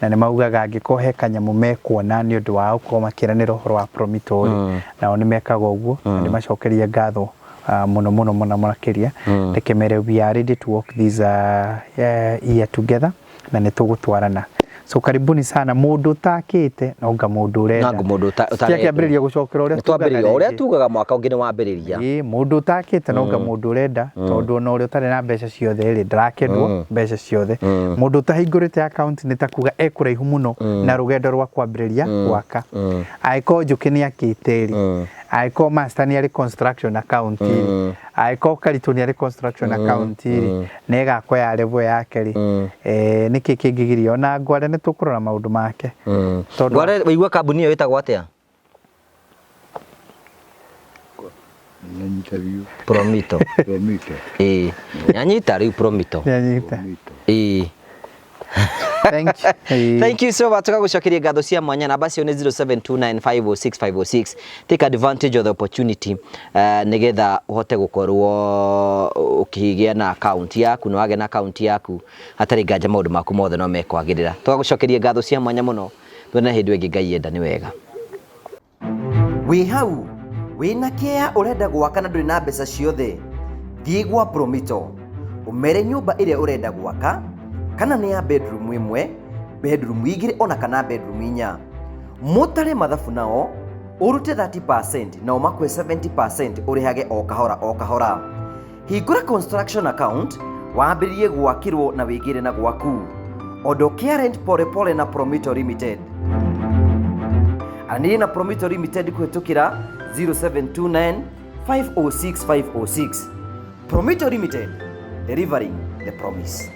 na nĩ maugaga angĩkorwo he kanyamũ mekuona nĩ ũndũ wa gũkorwo makĩranĩra ũhoro wa Promito rĩ, nao nĩ mekaga ũguo. Na nĩ macokeria ngatho mũno mũno mũno makĩria. Reke mere we are ready to work this year together na nĩ tũgũtwarana. So karibuni sana mũndũ ũtakĩte no nga mũndũ ũrenda. Nangu mũndũ ũtarenda. Tiakĩambĩrĩria gũcokera ũrĩa tugaga Twambĩrĩria ũrĩa rĩngĩ. tugaga mwaka ũngĩ nĩ wambĩrĩria. Ĩĩ, mũndũ ũtakĩte no nga mũndũ ũrenda, tondũ ona ũrĩa ũtarĩ na mbeca ciothe rĩ, ndarakendwo mbeca ciothe. Mũndũ ũtahingũrĩte account nĩ ta kuga e kũraihu mũno na rũgendo rwa kwambĩrĩria gwaka. Angĩkorwo Njũkĩ nĩ akĩte rĩ, angĩkorwo Master nĩ arĩ construction account rĩ, angĩkorwo Karitũ nĩ arĩ construction account rĩ, na ĩgakwo ya level yake rĩ, nĩkĩ kĩngĩgiria ona Ngware nĩ tũkũrora maũndũ make. Tondũ Ngware, waigua kambuni ĩyo ĩtagwo atĩa? Nĩnyita biũ. Promito. Promito. Ĩĩ, nyanyita rĩu Promito. Nĩanyita. Promito. Ĩĩ. Thank you. Ĩĩ. Thank you so much. Tugagucokeria ngatho cia mwanya. Namba cio nĩ 0729506506. Take advantage of the opportunity nigetha uhote gukorwo ukigĩa na account yaku, na wagĩa na account yaku hatarĩ nganja maũndũ maku mothe no mekwagĩrĩra. Tugagucokeria ngatho cia mwanya mũno. Tuone hĩndĩ ĩngĩ Ngai enda nĩ wega. Wĩ hau wĩna kĩa ũrenda gwaka na ndũrĩ na mbeca ciothe, thiĩ gwa Promito ũmere nyũmba ĩrĩa ũrenda gwaka, kana nĩ ya bedroom ĩmwe, bedroom igĩrĩ, ona kana bedroom inya. Mũtare mathabu nao ũrute 30% nao makue 70% ũrĩhage o kahora o kahora. Hingũra construction account wambĩrĩrie gwakĩrwo na wĩgĩre na gwaku. Ondokea rent pole pole na Promito Limited. Anĩrĩria na Promito Limited kũhĩtũkĩra 0729 506 506. Promito Limited, delivering the promise.